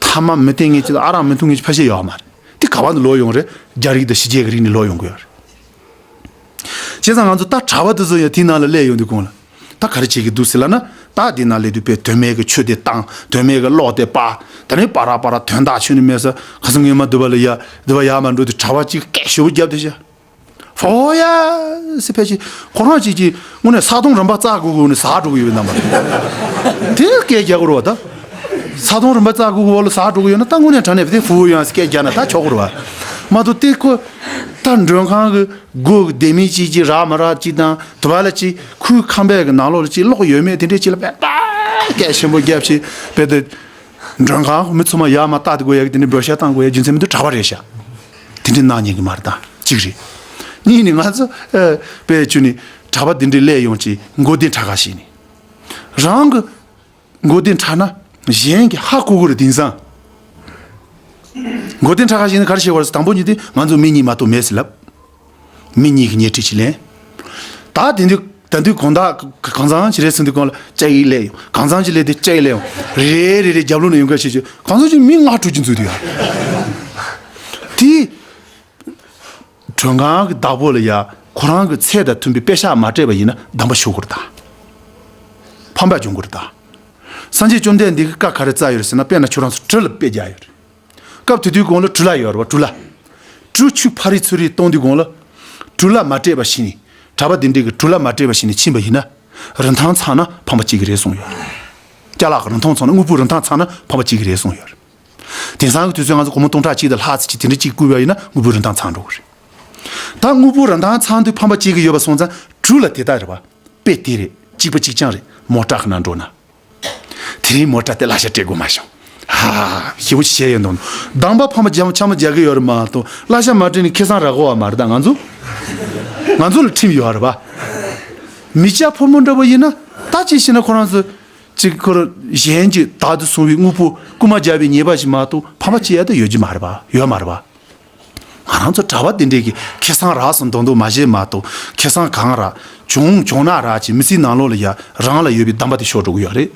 ཐ་མག་མི་བསྟེན་མཁན་ཅིག་དང་ཨ་རག་མི་འཐུང་མཁན་ཅིག་ཕལ་ཆེར་ཡོད་མ་རེད། དེ་ག་བ་ནས་ལོས་ཡོང་རེད། རྒྱ་རིགས་དང་ཕྱི་རྒྱལ་གྱི་རིགས་ནས་ལོས་ཡོང་གི་ཡོད་རེད། བྱས་ཙང་ང་ཚོ་ད་གྲྭ་པ་དེ་ཚོ་ཡང་དེའི་ནང་ལ་སླེབས་ཡོང་དུས་གོང་ལ་ད་ག་རེ་བྱེད་ཀྱི་འདུག་ཟེར་ལབ་ན། ད་དེའི་ནང་སླེབས་དུས་དཔེ་དོན་མེད་ཀྱི་ཆོས་དེ་བཏང་། དོན་མེད་ཀྱི་གློག་དེ་སྤར། ད་ནི་པ་ར་པ་ར་དོན་དག་ཆོས་ནི་མེད་ས་ཁ་སང་ངས་མ་འདུག་པ་ལ་ཡ་འདི་བ་ཡར་མར་འགྲོ་དུས་གྲྭ་པ་གཅིག་སྐད་ཤོར་བུ་བརྒྱབ་དེ་ཤ། ཧོ་ཡ་ཟེར་ཕལ་ཆེར་ཁོ་རང་གཅིག་གིས་དངོས་གནས་ས་དོང་རིམ་པ་བཙག་དགོས་དགོས་ནས་ཟག་འགྲོ་གི་ཡོད་རྣམ་པ་དེ་སྐད་རྒྱག་གི་རེད་བ་ད། ས་དོང་རིམ་པ་བཙག་དགོས་དགོས་ལ་ཟག་འགྲོ་གི་ཡོད་ན་ད་དངོས་གནས་དྲང་གནས་དེ་ཧྥུ་ཡང་སྐད་རྒྱག་ན་ད་ཆོག་གི་རེད་བ། མ་གཏོགས་དེ་ཁོ་ད་མགྲོན་ཁང་གི་སྒོ་གི་ལྡེ་མིག་ཅིག་ཅིག་རག་མ་རག་ཅིག་དང་དུ་བ་ལ་ཅིག་ཁོའི་ཁང་པའི་གི་ནང་ལོགས་ལ་ཅིག་གློག་ཡོད་མེད་དེ་འདྲས་ཅིག་ལ་དཔེ་ད་སྐད་ཆེན་པོ་རྒྱབ་ཅིག་དཔེ་དེ། མགྲོན་ཁང་མི་ཚང་མ་ཡར་མར་བལྟ་དེ་དགོས་ཡ་གི་དེ་འདྲའི་འབོད་ཤ་བཏང་དགོས་ཡ་རྒྱུ་མཚན་མི་འདུག་གྲྭ་པ་རེད་ཤག་དེ་འདྲའི་གནང་ཉན་གི་མ་རེད་ད་གཅིག་རེད། གཉིས་ནི་ང་ཚོ་ཨ་དཔེ་བྱུས་ནི་གྲྭ་པ་དེ་འདྲའི་སླེབས་ཡོང་ཅིག་མགོ་བདེ་དྲག་ག་ཞིག་ནི། རང་གི་མགོ་བདེ་དྲག་ན་གཞན་གྱི་ཧ་གོ་གི་རེད། དེང་སང་ མགོ་རྟིང་ཁྲ་ཁ་ཞིག་ནི་ག་རེ་བྱེད་དགོས་རེད་ཟེར། དང་པོ་ཉིད་དེ་ང་ཚོ་མི་གཉིས་མ་གཏོགས་མེད་ཟེར་ལབ། མི་གཉིས་ཀྱི་ཉེ་འཁྲིས་ཅིག་ལེན། ད་དེ་དུས་ད་དུས་གང་ལྟར་གང་ཚང་ཅི་རེད་ཟེར་དུས་གང་ལ་ལྕགས་ཡིག་སླེབས་ཡོང་། གང་ཚང་ཅི་སླེབས་དེ་ལྕགས་ཡིག་སླེབས་ཡོང་། རེ་རེ་རེ་རྒྱབ་ལོགས་ནས་ཡོང་ག་བྱེད་ཆོག། གང་ཚང་ཅི་མི་ལྔ་དྲུག་ཅིག་འཛུལ་དུས་ཡ། དེ། མགྲོན་ཁང་གི་བདག་པོ་ལ་ཡ་ཁོ་རང་གི་ཚད་དང་མཐུན་པའི་པད་ཤག་མ་སྤྲད་པ་ཡིན་ན་སྡོམ་པ་ཞུ་དགོས་རེད་ད། ཕམ་པ་འབྱུང་དགོས་རེད་ད། སངས་རྒྱས་བཅོམ་ལྡན་འདས་ཀྱིས་བཀའ་ག་རེ་བསྩལ་ཡོད་རེད་ཟེར་ན། དཔེར་ན་ཁྱོད་རང་ཚོ་གྲུ་ལ་དཔེ་རྒྱག་ཡོད་རེད། སྐབས་དེ་དུས་གོང་ལ་གྲུ་ལ་ཡོད་རེད་བ། གྲུ་ལ། གྲུ་ཆུ་ཕ་རི་ཚུ་རི་གཏོང་དུས་གོང་ལ། གྲུ་ལ་མ་སྤྲད་པ་ཞིག་ནས། གྲྭ་པ་དེ་འདྲས་ཀྱིས་གྲུ་ལ་མ་སྤྲད་པ་ཞིག་ནས་ཕྱིན་པ་ཡིན་ན། རིན་ཐང་ཚང་ན་ཕམ་པ་སྐྱེ་གི་རེད་གསུངས་ཡོད་རེད། ཅ་ལག་གི་རིན་ཐང་ཚང་ན། དངོས་པོའི་རིན་ཐང་ཚང་ན་ཕམ་པ་སྐྱེ་གི་རེད་གསུངས་ཡོད་རེད། དེང་སང་གི་དུས་ཚོད་ང་ཚོ་སྒོར་མོ་སྟོང་ཕྲག་གཅིག་དང་ལྷག་ཙམ་ཅིག་དེ་འདྲ་གཅིག་བརྐུས་པ་ཡིན་ན་དངོས་པོའི་རིན་ཐང་ཚང་འགྲོ་གི་རེད། ད་དངོས་པོའི་རིན་ཐང་ཚང་དུས་ཕམ་པ་སྐྱེ་གི་ཡོད་པ་སོང་ཙང་། གྲུ་ལ་དེ་ལྟར་རེད་བ། དཔེ་དེ་རེད། གཅིག་པ་གཅིག་རྐྱང་རེད། མོ་ཊ་གི་ནང་འགྲོ་ན། དེ་རིང་མོ་ཊ་དེ་གླ་ཆ་སྤྲད་དགོས་མ་བྱུང་། ཧ། ཞེ་པོ་ཅིག་བྱས་ཡོད་འདུག། སྡོམ་པ་ཕམ་པ་རྒྱག་ཆ་མ་རྒྱག་གི་ཡོད་རེད་མ་གཏོགས། གླ་ཆ་མ་སྤྲད་ནས་ཁེ་བཟང་རག་གི་ཡོད་མ་རེད། ད་ང་ཚོ། ང་ཚོ་ལ་ཁྲིམས་ཡོད་རེད་བ། མི་སྐྱ་ཕོ་མོ་འདྲ་པོ་ཡིན་ན་ད་ཅི་ཞིག་ན་ཁོ་རང་ཚོ་ཅིག་ཁོ་རང་གཞན་གྱི་བདག་ཏུ་བཟུང་བའི་དངོས་པོ་རྐུ་མ་རྒྱག་པའི་ཉེས་པ་ཞིག་མ་གཏོགས་ཕམ་པ་སྐྱེ་ཡ་ད་ཡོད་ཀྱི་མ་རེད་བ། ཡོད་མ་རེད་བ། ང་རང་ཚོ་གྲྭ་པ་དེ་འདྲས་ཀྱིས་ཁེ་བཟང་རག་སོང་མདོག་མདོག་མ་བྱེད་མ་གཏོགས། ཁེ་བཟང་གང་རག་བྱུང་བྱུང་ན་རག་ཅིག་མི་ཚེའི་ནང་ལོགས་ལ་ཡ་རང་ལ་ཡོད་པའི་སྡོམ་པ་དེ་ཤོར་འགྲོ་གི་ཡོད་རེད།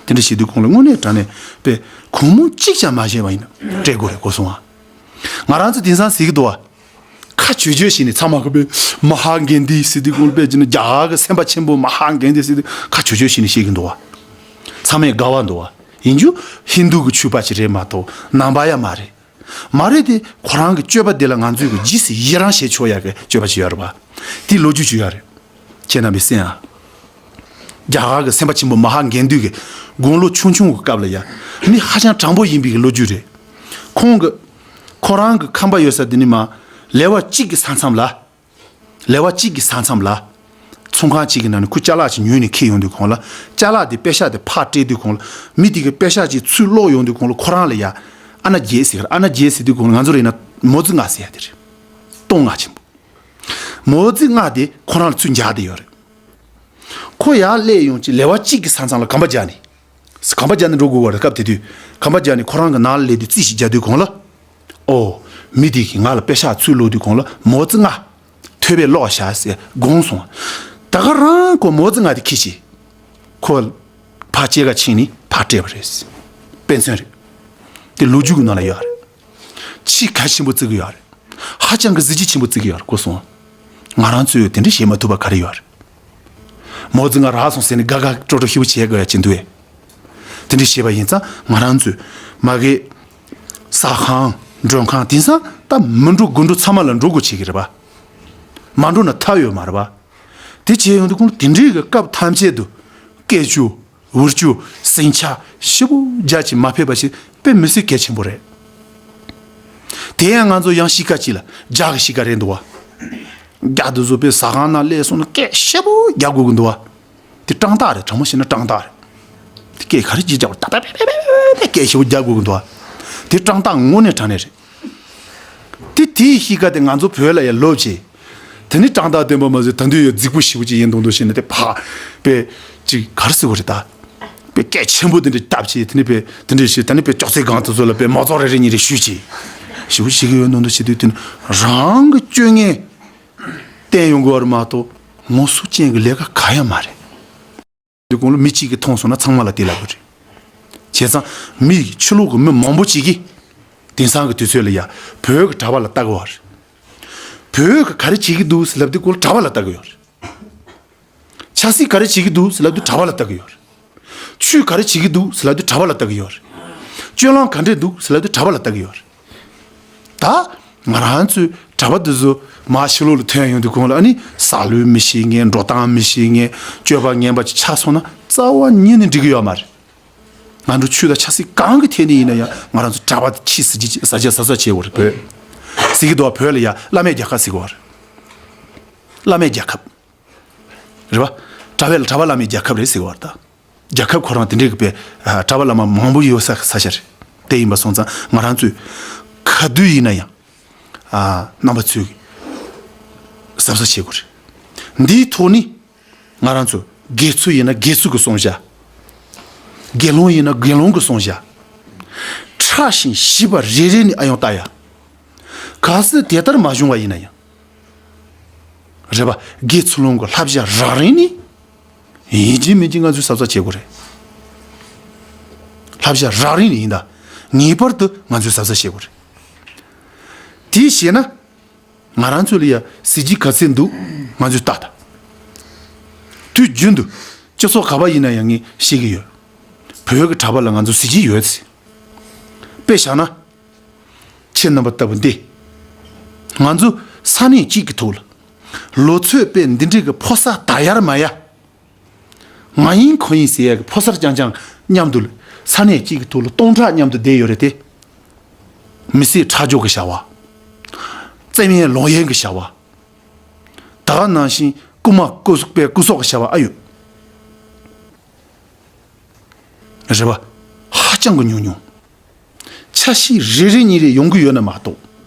དེ་འདྲ་བྱེད་དུས་གོང་ལ་དངོས་གནས་དྲང་གནས་དཔེ་གུང་མོ་གཅིག་ཀྱང་མ་བཞེས་པ་ཡིན་ན་སྤྲད་དགོས་རེད་གོ་སོང་ཨ། ང་རང་ཚོ་དེང་སང་ཟེར་གི་འདུག་བ། ཁ་ཆོས་ཆོས་བྱས་ནས་ཚང་མ་གི་དཔེ་མ་ཧཱ་གན་དྷི་ཟེར་དུས་གོང་ལ་དཔེ་བྱས་ན་རྒྱ་གར་གྱི་སེམས་དཔའ་ཆེན་པོ་མ་ཧཱ་གན་དྷི་ཟེར་དུས་ཁ་ཆོས་ཆོས་བྱས་ནས་བཤད་གི་འདུག་བ། ཚང་མས་དགའ་བ་འདུག་བ། ཡིན་རྒྱུ་ཧིན་དུ་གི་ཆོས་པ་ཅིག་རེད་མ་གཏོགས་ནང་པ་ཡ་མ་རེད། མ་རེད་དེ། ཁོ་རང་གི་སྤྱོད་པ་དེ་ལ་ང་ཚོས་ཀྱི་རྗེས་སུ་ཡི་རང་བྱེད་ཆོག་ཡག་གི་སྤྱོད་པ་ཞིག་ཡོད་རེད་པ། དེའི་ལོ་རྒྱུས་ཅིག་ཡོད་རེད། ཁྱེད་རྣམ་པས་གསན་ཨ། རྒྱ་གར་གྱི་སེམས་དཔའ་ཆེན་པོ་མ་ཧཱ་གན་དྷི་གི་དགུང་ལོ་ཆུང་ཆུང་གི་སྐབས་ལ་ཡ། མི་ཧ་ཅང་དྲང་པོ་ཡིན་པའི་གི་ལོ་རྒྱུས་རེད། ཁོང་གི། ཁོ་རང་གི་ཁང་པ་ཡོད་ས་དེ་ནི་མ། ལེ་བ་གཅིག་གི་ས་མཚམས་ལ། ལེ་བ་གཅིག་གི་ས་མཚམས་ལ། ཚོང་ཁང་གཅིག་གི་ནང་ནས་ཁོས་ཅ་ལག་ཅིག་ཉོས་ནས་འཁྱེར་ཡོང་དུས་གོང་ལ། ཅ་ལག་དེ་པད་ཤག་དེ་ཕར་སྤྲད་དུས་གོང་ལ། མི་དེ་གིས་པད་ཤག་ཅིག་ཚུར་སློག་ཡོང་དུས་གོང་ལ། ཁོ་རང་ལ་ཡ། ཨ་ན་རྒྱལ་ཟེར་གི་རེད། ཨ་ན་རྒྱལ་ཟེར་དུས་གོང་ལ་ང་ཚོ་རེད་ན་མོ་ཙི་ལྔ་ཟེར་ཡ་དེ་རེད། སྟོང་ལྔ་ཆེན་པོ། མོ་ཙི་ལྔ་དེ་ཁོ་རང་ལ་ཚུར་འཇགས་བསྡད་ཡོད་རེད། ཁོ་ཡར་སླེབས་ཡོང་ཅིག་ལེ་བ་གཅིག་གི་ས་མཚམས་ལ་གམ་པ་རྒྱག་ནས། གམ་པ་རྒྱག་ནས་འགྲོ་དགོས་པ་རེད། སྐབས་དེ་དུས་གམ་པ་རྒྱག་ནས་ཁོ་རང་གི་ནང་ལ་སླེབས་དུས་རྩིས་ཤིག་རྒྱག་དུས་གོང་ལ། ཨོ། མི་དེ་གིས་ང་ལ་པད་ཤག་ཚུར་སློག་དུས་གོང་ལ་མོ་ཙི་ལྔ། ཐོད་པས་སློག་བཞག་ཟེར་དགོངས་སོང་། ད་ག་རང་ཁོ་མོ་ཙི་ལྔ་དེ་འཁྱེར་ཤིག་ཁོ་ཕར་སྐྱེལ་ག་ཕྱིན་ནས་ཕར་སྤྲད་པ་རེད། དཔེ་མཚོན་རེད། དེ་ལོ་རྒྱུས་ཀྱི་ནང་ལ་ཡོད་རེད། ཆེས་གལ་ཆེན་པོ་བརྩི་གི་ཡོད་རེད། ཧ་ཅང་གི་གཟི་བརྗིད་ཆེན་པོ་བརྩི་གི་ཡོད་རེད་གོ་སོང་། ང་རང་ཚོས་དེ་འདྲ་བྱེད་མ་ཐུབ་པ་ག་རེ་ཡོད་རེད། མོ་ཙི་ལྔ་རག་སོང་ཟེར་ནས་དགའ་དགའ་སྤྲོ་སྤྲོ་ཞེ་པོ་བྱེད་དགོས་ཡ་ཅི་འདུག་ཨེ། དེ་འདྲ་བྱས་པ་ཡིན་ཙང་ང་རང་ཚོས་མ་གི་ཟ་ཁང་མགྲོན་ཁང་དེང་སང་ད་མི་འགྲོ་དགུ་འགྲོ་ཚང་མ་ལ་འགྲོ་དགོས་བྱེད་ཀྱི་རེད་པ། མ་འགྲོ་ན་ཐབས་ཡོད་མ་རེད་པ། དེ་བྱས་ཡོང་དུས་ཁོང་དེ་འདྲའི་གི་སྐབས་ཐམས་ཅད་དུ་སྐད་ཅོ། འུར་ཅོ། ཟིང་ཆ་ཞེ་པོ་རྒྱག་ཅིག་མ་ཕེབས་པ་ཞིག་དཔེ་མི་སྲིད་གལ་ཆེན་པོ་རེད། དེ་ཡང་ང་ཚོ་ཡང་གཤིས་ཀ་ཅིག་ལ་རྒྱ་གི་གཤིས་ཀ་རེད་འདུག་བ། རྒྱ་དེ་ཚོ་དཔེ་ཟ་ཁང་ནང་སླེབས་སོང་ན་སྐད་ཞེ་པོ་རྒྱག་དགོས་ཀྱི་འདུག་བ། དེ་སྤྲང་རྟགས་རེད། དྲང་མོ་བཤད་ན་སྤྲང་རྟགས་རེད། དེ་སྐད་ག་རེ་ཅིག་རྒྱག་པ་ཏག་ཏག་ཏག་ཏག་ཏག་སྐད་ཞེ་པོ་རྒྱག་དགོས་ཀྱི་འདུག་བ། དེ་སྤྲང་རྟགས་དངོས་གནས་དྲང་གནས་རེད། དེ་དེའི་གཤིས་ཀ་དེ་ང་ཚོ་བོད་ལ་ཡང་ལོབས་བྱས། དེ་ནི་སྤྲང་རྟགས་བསྟན་པ་མ་ཟད་ད་དུང་ཡང་རྫིག་པོ་ཞེ་པོ་ཅིག་ཡིན་མདོག་མདོག་བྱས་ནས་དེ་ཕ། དཔེ་ཅིག་ག་རེ་ཟེར་དགོས་རེད་ད། དཔེ་སྐད་ཆེན་པོ་དེ་འདྲ་བཏབ་བྱས། དེ་ནི་དཔེ་དེ་འདྲ་བྱས། ད་ནི་དཔེ་ཅོག་ཙེ་སྒང་དེ་ཚོ་ལ་དཔེ་མ་ཚོགས་རེ་རེ་གཉིས་རེ་གཞུས་བྱས། ཞེ་པོ་ཞིག་ཡོད་མདོག་མདོག་བྱེད་དུས་དེ་ནི་རང་གི་སྤྱོད་ངན་བསྟན་ཡོང་དགོས་པ་རེད་མ་གཏོགས་ངོ་སོ་ཅན་གྱི་ལས་ཀ་གང་ཡང་མ་རེད། དེ་གོང་ལ་མི་གཅིག་གིས་མཐོང་སོང་ན་ཚང་མ་ལ་དེ་ལབ་དགོས་རེད། བྱས་ཙང་མི་ཕྱི་ལོགས་ཀྱི་མི་མང་པོ་ཅིག་གིས་དེང་སང་གི་དུས་ཚོད་ལ་ཡ་བོད་ཀྱི་གྲྭ་པ་ལ་ལྟ་གི་ཡོད་རེད། བོད་ཀྱིས་ག་རེ་བྱེད་ཀྱི་འདུག་ཟེར་ལབ་དུས་སྐོར་གྲྭ་པ་ལ་ལྟ་གི་ཡོད་རེད། ཆབ་སྲིད་ག་རེ་བྱེད་ཀྱི་འདུག་ཟེར་ལབ་དུས་གྲྭ་པ་ལ་ལྟ་གི་ཡོད་རེད། ཆོས་ག་རེ་བྱེད་ཀྱི་འདུག་ཟེར་ལབ་དུས་གྲྭ་པ་ལ་ལྟ་གི་ཡོད་རེད། སྤྱོད་ལམ་ག་འདྲས་འདུག་ཟེར་ལབ་དུས་གྲྭ་པ་ལ་ལྟ་གི་ཡོད་རེད། ད་ང་རང་ཚོའི་གྲྭ་པ་འདི་ཚོ་མར་ཕྱི་ལོགས་ལ་ཐོན་ཡོང་དུས་གོང་ལ་ཨ་ནི་ཟ་ལུགས་མི་ཤེས་མཁན། འགྲོ་སྟངས་མི་ཤེས་མཁན། སྤྱོད་པ་ངན་པ་ཅིག་ཆགས་སོང་ན་རྩ་བ་ཉིད་ནས་འགྲིག་གི་ཡོད་མ་རེད། ང་ཚོ་ཆོས་དང་ཆབ་སྲིད་གང་གི་ཐད་ནས་ཡིན་ན་ཡང་ང་རང་ཚོ་གྲྭ་པ་དེ་ཁྱི་ཟ་རྒྱུ་ཟ་རྒྱུ་ཟ་ཟ་བྱེད་དགོས་རེད། བོད་ཟེར་གི་འདུག་བ། བོད་ལ་ཡ་བླ་མའི་རྒྱལ་ཁབ་ཟེར་གི་ཡོད་རེད། བླ་མའི་རྒྱལ་ཁབ་རེད་བ། གྲྭ་པ་ལ་གྲྭ་པ་བླ་མའི་རྒྱལ་ཁབ་རེད་ཟེར་གི་ཡོད་རེད་ད། རྒྱལ་ཁབ་ཁོ་རང་དེ་འདྲའི་གི་དཔེ་ཨ་གྲྭ་པ་བླ་མ་མང་པོ་ཡོད་ས་ས་ཆ་རེད། དེ་ཡིན་པ་སོང་ཙང་ང་རང་ཚོས་ག་དུས་ཡིན་ན་ཡང་ཨ་རྣམ་པ་ཚོས་གཟབ་གཟབ་བྱེད་དགོས་རེད། འདིའི་ཐོག་ནས་ང་རང་ཚོ་དགེ་ཚུལ་ཡིན་ན་དགེ་ཚུལ་གྱི་བསྲུང་བྱ། དགེ་སློང་ཡིན་ན་དགེ་སློང་གི་བསྲུང་བྱ། གྲྭ་ ཕྲ་ཞིང་ཞིབ་པ་རེ་རེ་ནས་ཨ་ཡོང་ལྟ་ཡ། གལ་སྲིད་དེ་ལྟར་མ་བྱུང་བ་ཡིན་ན་ཡང་། རེད་པ། དགེ་ཚུལ་སློང་གི་བསླབ་བྱ་རགས་རིམ་ནས་ཡིན་གཅིག་མིན་གཅིག་ང་ཚོས་གཟབ་གཟབ་བྱེད་དགོས་རེད། བསླབ་བྱ་རགས་རིམ་ནས་ཡིན་ད། ངེས་པར་དུ་ང་ཚོས་གཟབ་གཟབ་བྱེད་དགོས་རེད། དེ་བྱས་ན། ང་རང་ཚོ་ལ་ཡ་གཟི་བརྗིད་ག་ཚད་འདུག་ང་ཚོས་ལྟ་ད། དུས་རྒྱུན་དུ་སྤྱི་ཚོགས་ག་པ་ཡིན་ན་ཡང་ངས་བཤད་ཀྱི་ཡོད། བོད་ཀྱི་གྲྭ་པ་ལ་ང་ཚོ་གཟི་བརྗིད་ཡོད་ཟེར། དཔེ་བཞག་ན། ཁྱེད་རྣམ་པ་ལྟ་བུ་འདི། ང་ཚོ་ས་གནས་གཅིག་གི་ཐོག་ལ། ལོ་ཚོད་དཔེ་འདི་འདྲའི་གི་ཕོ་གསར་ད་ཡར་མ་ཡར། ང་ཡིན་ཁོ་ཡིན་ཟེར་ཡག་གི་ཕོ་གསར་རྐྱང་རྐྱང་མཉམ་དུ་ས་གནས་གཅིག་གི་ཐོག་ལ་སྟོང་ཕྲག་མཉམ་དུ་བསྡད་ཡོད་རེད་དེ། མི་བསད་ཁྲག་སྦྱོར་གྱི་བྱ་བ། བཙན་གཡེམ་ལོག་གཡེམ་གྱི་བྱ་བ། ད་ག་ནང་བཞིན་རྐུ་མ་རྐུ་པའི་རྐུ་སོག་གི་བྱ་བ་ཨ་ཡོད། རེད་པ། ཧ་ཅང་གི་ཉུང་ཉུང་། ཆ་ཤས་རེ་རེ་གཉིས་རེ་ཡོང་གི་ཡོད་ན་མ་གཏོགས་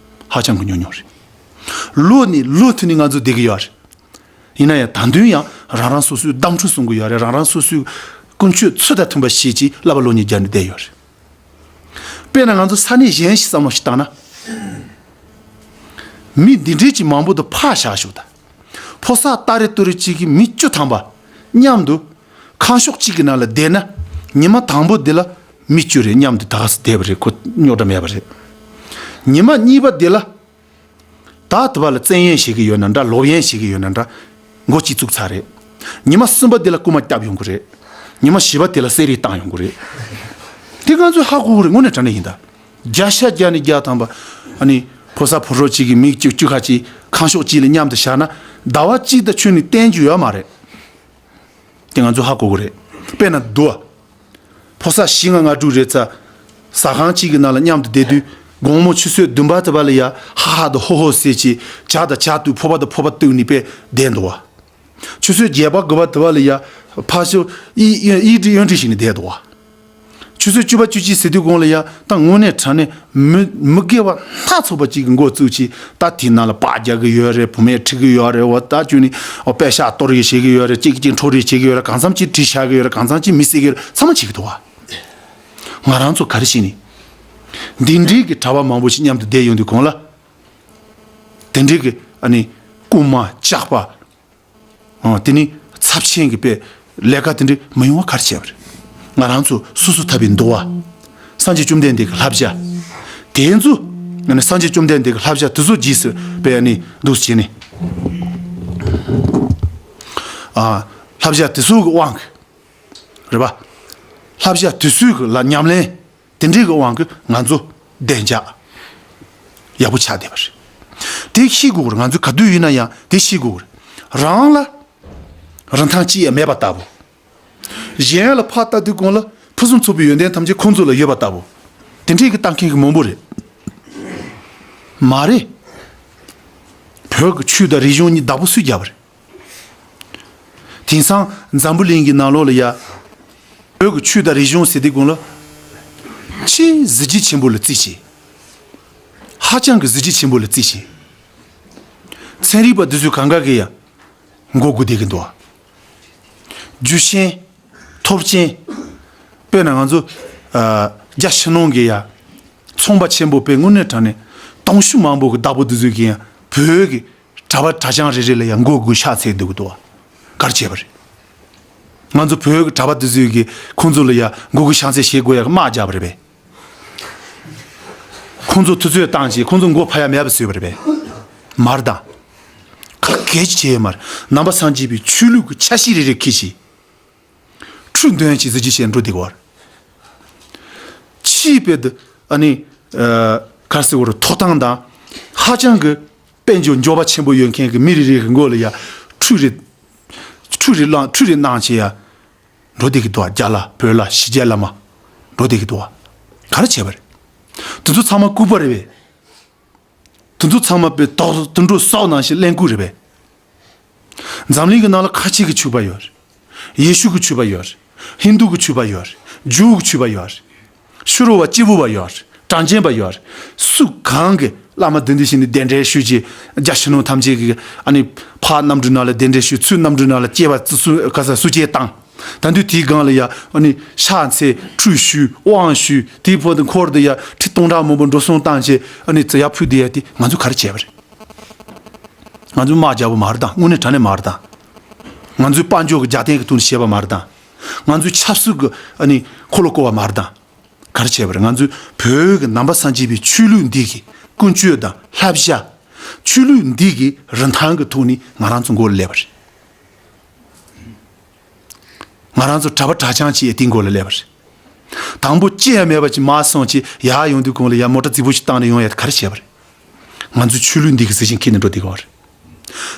ཧ་ཅང་གི་ཉུང་ཉུང་རེད། ལོ་ནས་ལོ་མཐུད་ནས་ང་ཚོ་བསྡད་ཀྱི་ཡོད་རེད། ཡིན་ན་ཡང་ད་དུང་ཡང་རང་རང་སོ་སོའི་གདམ་འཕྲུ་སྲུང་གི་ཡོད་རེད། རང་རང་སོ་སོའི་ཀུན་སྤྱོད་ཚུལ་དང་མཐུན་པ་ཞིག་གིས་བསླབ་པ་ལོ་གཉིས་བརྒྱབ་ནས་བསྡད་ཡོད་རེད། དཔེར་ན་ང་ཚོ་ས་གནས་གཞན་ཞིག་བསམ་བློ་ཞིག་བཏང་ན། མི་འདི་འདྲའི་ཅིག་མང་པོ་དུ་ཕར་བཞག་ཞོག་ད། ཕོ་གསར་ཏ་རེ་ཏུ་རེ་གཅིག་གིས་མི་བཅུ་ཐམ་པ་མཉམ་དུ་ཁང་ཤོག་གཅིག་གི་ནང་ལ་བསྡད་ན། ཉི་མ་དང་པོ་འདི་ལ་མི་བཅུ་རེ་མཉམ་དུ་ད་ག་སེ་བསྡད་པ་རེད། ཁོ་རྙོག་དྲ་མེད་པ་རེད། ཉི་མ་གཉིས་པ་འདི་ལ། ད་དུ་བ་ལ་བཙན་གཡེམ་བྱེད་ཀྱི་ཡོད་ན་འདྲ། ལོག་གཡེམ་བྱེད་ཀྱི་ཡོད་ན་འདྲ། མགོ་གཅིག་བཙུགས་ཚར་རེད། ཉི་མ་གསུམ་པ་འདི་ལ་རྐུ་མ་བརྒྱབ་ཡོང་གི་རེད། ཉི་མ་བཞི་པ་དེ་ལ་གསེར་རིགས་བཏང་ཡོང་གི་རེད། དེ་ང་ཚོས་ཧ་གོ་གི་རེད། དངོས་གནས་དྲང་གནས་ཡིན་ད། བརྒྱ་ཆ་བརྒྱ་ནས་བརྒྱ་ཐམ་པ། ཨ་ནི་ཕོ་གསར་ཕོ་རོག་གཅིག་གིས་མི་བཅུ་བཅུ་ཁ་གཅིག་ཁང་ཤོག་གཅིག་ལ་མཉམ་དུ་བཞག་ན་ཟླ་བ་གཅིག་དང་ཆུ་ནི་བསྟན་རྒྱུ་ཡོད་མ་རེད། དེ་ང་ཚོ་ཧ་གོ་གི་རེད། དཔེར་ན་དུ་བ། ཕོ་གསར་བཞི་ལྔ་ལྔ་དྲུག་རེ་ཚ། ཟ་ཁང་གཅིག་གི་ནང་ལ་མཉམ་དུ་བསྡད་དུས། དགོང་མོ་ཆུ་ཚོད་བདུན་པ་དུ་བ་ལ་ཡ་ཧ་ཧ་དང་ཧོ་ཧོ་ཟེར་གྱིས་ཇ་དང་ཇ་བཏུགས། ཕོར་པ་དང་ཕོར་པ་བཏུགས་ནས་དཔེ་བསྡད་འདུག་བ། ཆུ་ཚོད་བརྒྱད་པ་དགུ་པ་དུ་བ་ལ་ཡ་ཕར་ཕྱོགས་གཡས་གཡོན་གཡས་འགྲིག་གཡོན་འགྲིག་བྱས་ནས་བསྡད་འདུག་བ། ཆུ་ཚོད་བཅུ་པ་བཅུ་གཅིག་ཟེར་དུས་གོང་ལ་ཡ་ད་དངོས་གནས་དྲང་གནས་མི་མི་དགེ་བ་སྣ་ཚོགས་པ་གཅིག་གི་འགོ་བཙུགས་ཀྱིས། ད་དེའི་ནང་ལ་སྤགས་རྒྱག་གི་ཡོད་རེད། བུད་མེད་ཁྲིད་ཀྱི་ཡོད་རེད། འོ་ད་ཅུ་ནི་འོ་པད་ཤག་གཏོར་ཡི་བྱེད་ཀྱི་ཡོད་རེད། གཅིག་གཅིག་འཕྲོག་རེས་བྱེད་ཀྱི་ཡོད་རེད། གང་འཚམ་གཅིག་གྲི་བཞག་གི་ཡོད་རེད། གང་འཚམ་གཅིག་མི་བསད་ཀྱི་ཡོད་རེད། ཚང་མ་བྱེད་ཀྱི་འདུག་བ། ང་རང་ཚོ་ག་རེ་བྱས་ནས་འདི་འདྲའི་གི་གྲྭ་པ་མང་པོ་ཞིག་མཉམ་དུ་བསྡད་ཡོང་དུས་གོང་ལ། དེ་འདྲའི་གི་ཨ་ནི་རྐུན་མ་ཇག་པ། ཨ། དེ་ནི་ཚབས་ཆེན་གྱི་དཔེ་ལས་ཀ་དེ་འདྲ་མི་ཡོང་བ་ག་རེ་བྱས་པ་རེད། ང་རང་ཚོ་སོ་སོ་ཐར་པའི་འདུལ་བ། སངས་རྒྱས་བཅོམ་ལྡན་འདས་ཀྱི་བསླབ་བྱ། དེ་ཚོ། ཨ་ནི་སངས་རྒྱས་བཅོམ་ལྡན་འདས་ཀྱི་བསླབ་བྱ་དེ་ཚོ་རྗེས་སུ་དཔེ་ཨ་ནི་འདུག་སེ་བྱས་ནས། ཨ། བསླབ་བྱ་དེ་ཚོ་གི་དབང་གིས། རེད་པ། བསླབ་བྱ་དེ་ཚོའི་གི་ལ་ཉམས་ལེན། དེ་འདྲའི་གི་དབང་གིས་ང་ཚོ་བདེ་འཇགས་ཡག་པོ་ཆགས་བསྡད་པ་རེད། དེ་ཤེས་དགོས་རེད། ང་ཚོས་ག་དུས་ཡིན་ན་ཡང་དེ་ཤེས་དགོས་རེད། རང་ལ་རིན་ཐང་ཅི་ཡང་མེད་པ་ལྟ་བུ། གཞན་ལ་ཕར་ལྟ་དུས་གོང་ལ་ཕུན་སུམ་ཚོགས་པའི་ཡོན་ཏན་ཐམས་ཅད་ཁོང་ཚོ་ལ་ཡོད་པ་ལྟ་བུ། དེ་འདྲའི་གི་ལྟ་མཁན་གི་མང་པོ་རེད། མ་རེད། བོད་ཀྱི་ཆོས་དང་རིག་གཞུང་གཉིས་བདག་པོ་སུས་བརྒྱབ་པ་རེད། དེང་སང་འཛམ་བུ་གླིང་གི་ནང་ལོགས་ལ་ཡ། བོད་ཀྱི་ཆོས་དང་རིག་གཞུང་ཟེར་དུས་གོང་ལ། ཆེས་གཟི་བརྗིད་ཆེན་པོ་ལ་བརྩིས་ཤིང་། ཧ་ཅང་གི་གཟི་བརྗིད་ཆེན་པོ་ལ་བརྩིས་ཤིང་། ཚན་རིག་པ་འདི་ཚོས་གང་ག་གིས་ཡ། མགོ་སྒུར་བསྡད་ཀྱི་འདུག་བ། རྒྱུ་ཆེན། ཐོབ་ཆེན། དཔེར་ན་ང་ཚོ། ཨ། རྒྱ་ཕྱི་ནང་གི་ཡ། ཚོང་པ་ཆེན་པོ་དཔེ་དངོས་གནས་དྲང་གནས་དུང་ཕྱུར་མང་པོ་གི་བདག་པོ་འདི་ཚོས་ཀྱིས་ཡང་བོད་ཀྱི་གྲྭ་པ་གྲྭ་རྐྱང་རེ་རེ་ལ་ཡང་མགོ་སྒུར་ཕྱག་འཚལ་འདུག་གི་འདུག་བ། ག་རེ་བྱས་པ་རེད། ང་ཚོ་བོད་ཀྱི་གྲྭ་པ་འདི་ཚོས་ཀྱིས་ཁོང་ཚོ་ལ་ཡང་མགོ་སྒུར་ཕྱག་འཚལ་བྱེད་དགོས་ཡག་གི་དམག་རྒྱབ་པ་རེད་པས། ཁོང་ཚོ་དུས་ཚོད་བཏང་བྱས་ཁོང་ཚོ་མགོ་ཕར་ཡ་མེད་པ་བཟོས་པ་རེད་པས། མ་རེད་ད། ག་གེ་ཅི་བྱས་ཡོད་མ་རེད། ནང་པ་སངས་རྒྱས་པའི་ཆོས་ལུགས་ཀྱི་ཆ་ཤས་རེ་རེ་འཁྱེར་བྱས། ཁྲུས་འདོན་གྱི་གཟི་བརྗིད་ཆེ་འགྲོ་བསྡད་ཀྱི་བར། ཕྱིའི་དཔེ་དུ་ཨ་ནི། ཨ། ག་རེ་ཟེར་དགོས་རེད། ཐོབ་ཐང་དང་། ཧ་ཅང་གི་དཔལ་འབྱོར་འབྱོར་པ་ཆེན་པོ་ཡོད་མཁན་གྱི་མི་རེ་རེ་གི་མགོ་ལ་ཡ། ཁྲུས་རེ། ཁྲུས་རེ་བླངས། ཁྲུས་རེ་གནང་བྱས་ཡ། འགྲོ་བསྡད་ཀྱི་འདུག་བ། རྒྱ་ལ་བོད་ལ་ཕྱི་རྒྱལ་ལ་མར་འགྲོ་བསྡད་ཀྱི་འདུག་བ། ག་རེ་བྱས་པ་རེད། དེ་ཚོ་ཚང་མ་ལྐུགས་པ་རེད་པས། དེ་ཚོ་ཚང་མ་དཔེ་དོག་དུད་འགྲོ་སོག་ནང་བཞིན་གླེན་ལྐུགས་རེད་པས། འཛམ་གླིང་གི་ནང་ལ་ཁ་ཆེ་གི་ཆོས་པ་ཡོད་རེད། ཡེ་ཤུ་གི་ཆོས་པ་ཡོད་རེད། ཧིན་དུ་གི་ཆོས་པ་ཡོད་རེད། ཇུའུ་གི་ཆོས་པ་ཡོད་རེད། ཕྱི་རོལ་བ་སྐྱེས་བུ་བ་ཡོད་རེད། གྲངས་ཅན་པ་ཡོད་རེད། སུ་གང་གི་བླ་མ་འདི་འདི་བཞིན་ནི་གདན་འདྲེན་ཞུས་ཀྱི་རྒྱ་ཕྱི་ནང་ཐམས་ཅད་ཀྱི་ཨ་ནི་ཕར་གནམ་གྲུ་ནང་ལ་གདན་འདྲེན་ཞུས། ཚུར་གནམ་གྲུ་ནང་ལ་སྐྱེས་པ་སུ་ག་ས་སུ་སྐྱེས་བཏང་། ད་དུས་དེའི་སྒང་ལ་ཡ་ཨ་ནི་ཕྱག་འཚལ། ཁྲུས་ཞུས། དབང་ཞུས། དེའི་བར་དུ་འཁོར་དུ་ཡ་ཁྲི་སྟོང་ཕྲག་མང་པོ་འགྲོ་སོང་བཏང་བྱས་ཨ་ནི་ཙི་ཡ་ཕུལ་བསྡད་ཡ་དེ་ང་ཚོས་ག་རེ་བྱས་པ་རེད། ང་ཚོས་དམག་རྒྱག་པ་མ་རེད་དང་། དངོས་གནས་དྲང་གནས་མ་རེད་དང་། ང་ཚོས་དཔལ་འབྱོར་གྱི་རྒྱབ་རྟེན་གྱི་ཐོག་ནས་བྱས་པ་མ་རེད་དང་། ང་ཚོས་ཆབ་སྲིད་ཀྱི་ཨ་ནི་འཁོར་ལོ་བསྐོར་བ་མ་རེད་དང་། ག་རེ་བྱས་པ་རེད། ང་ཚོས་བོད་ཀྱི་ནང་པ་སངས་རྒྱས་པའི་ཆོས་ལུགས་འདི་གི་ཀུན་སྤྱོད་དང་བསླབ་བྱ། ཆོས་ལུགས་འདི་གི་རིན་ཐང་གི་ཐོག་ནས་ང་རང་ཚོ་མགོ་ལ་སླེབས་པ་རེད། ང་རང་ཚོ་གྲྭ་པ་གྲྭ་རྐྱང་ཅིག་ཡ་དེའི་མགོ་ལ་སླེབས་པ་རེད། དང་པོ་ཅི་ཡང་མེད་པ་ཅིག་མར་སོང་ཅིག་ཡར་ཡོང་དུས་གོང་ལ་ཡ་མོ་ཊ་རྫིག་པོ་ཞིག་བཏང་ནས་ཡོང་ཡ་དེ་ག་རེ་བྱས་པ་རེད། ང་ཚོའི་ཆོས་ལུགས་འདི་གི་གཟི་བྱིན་འཁྱེར་ནས་འགྲོ་བསྡད་ཀྱི་ཡོད་རེད།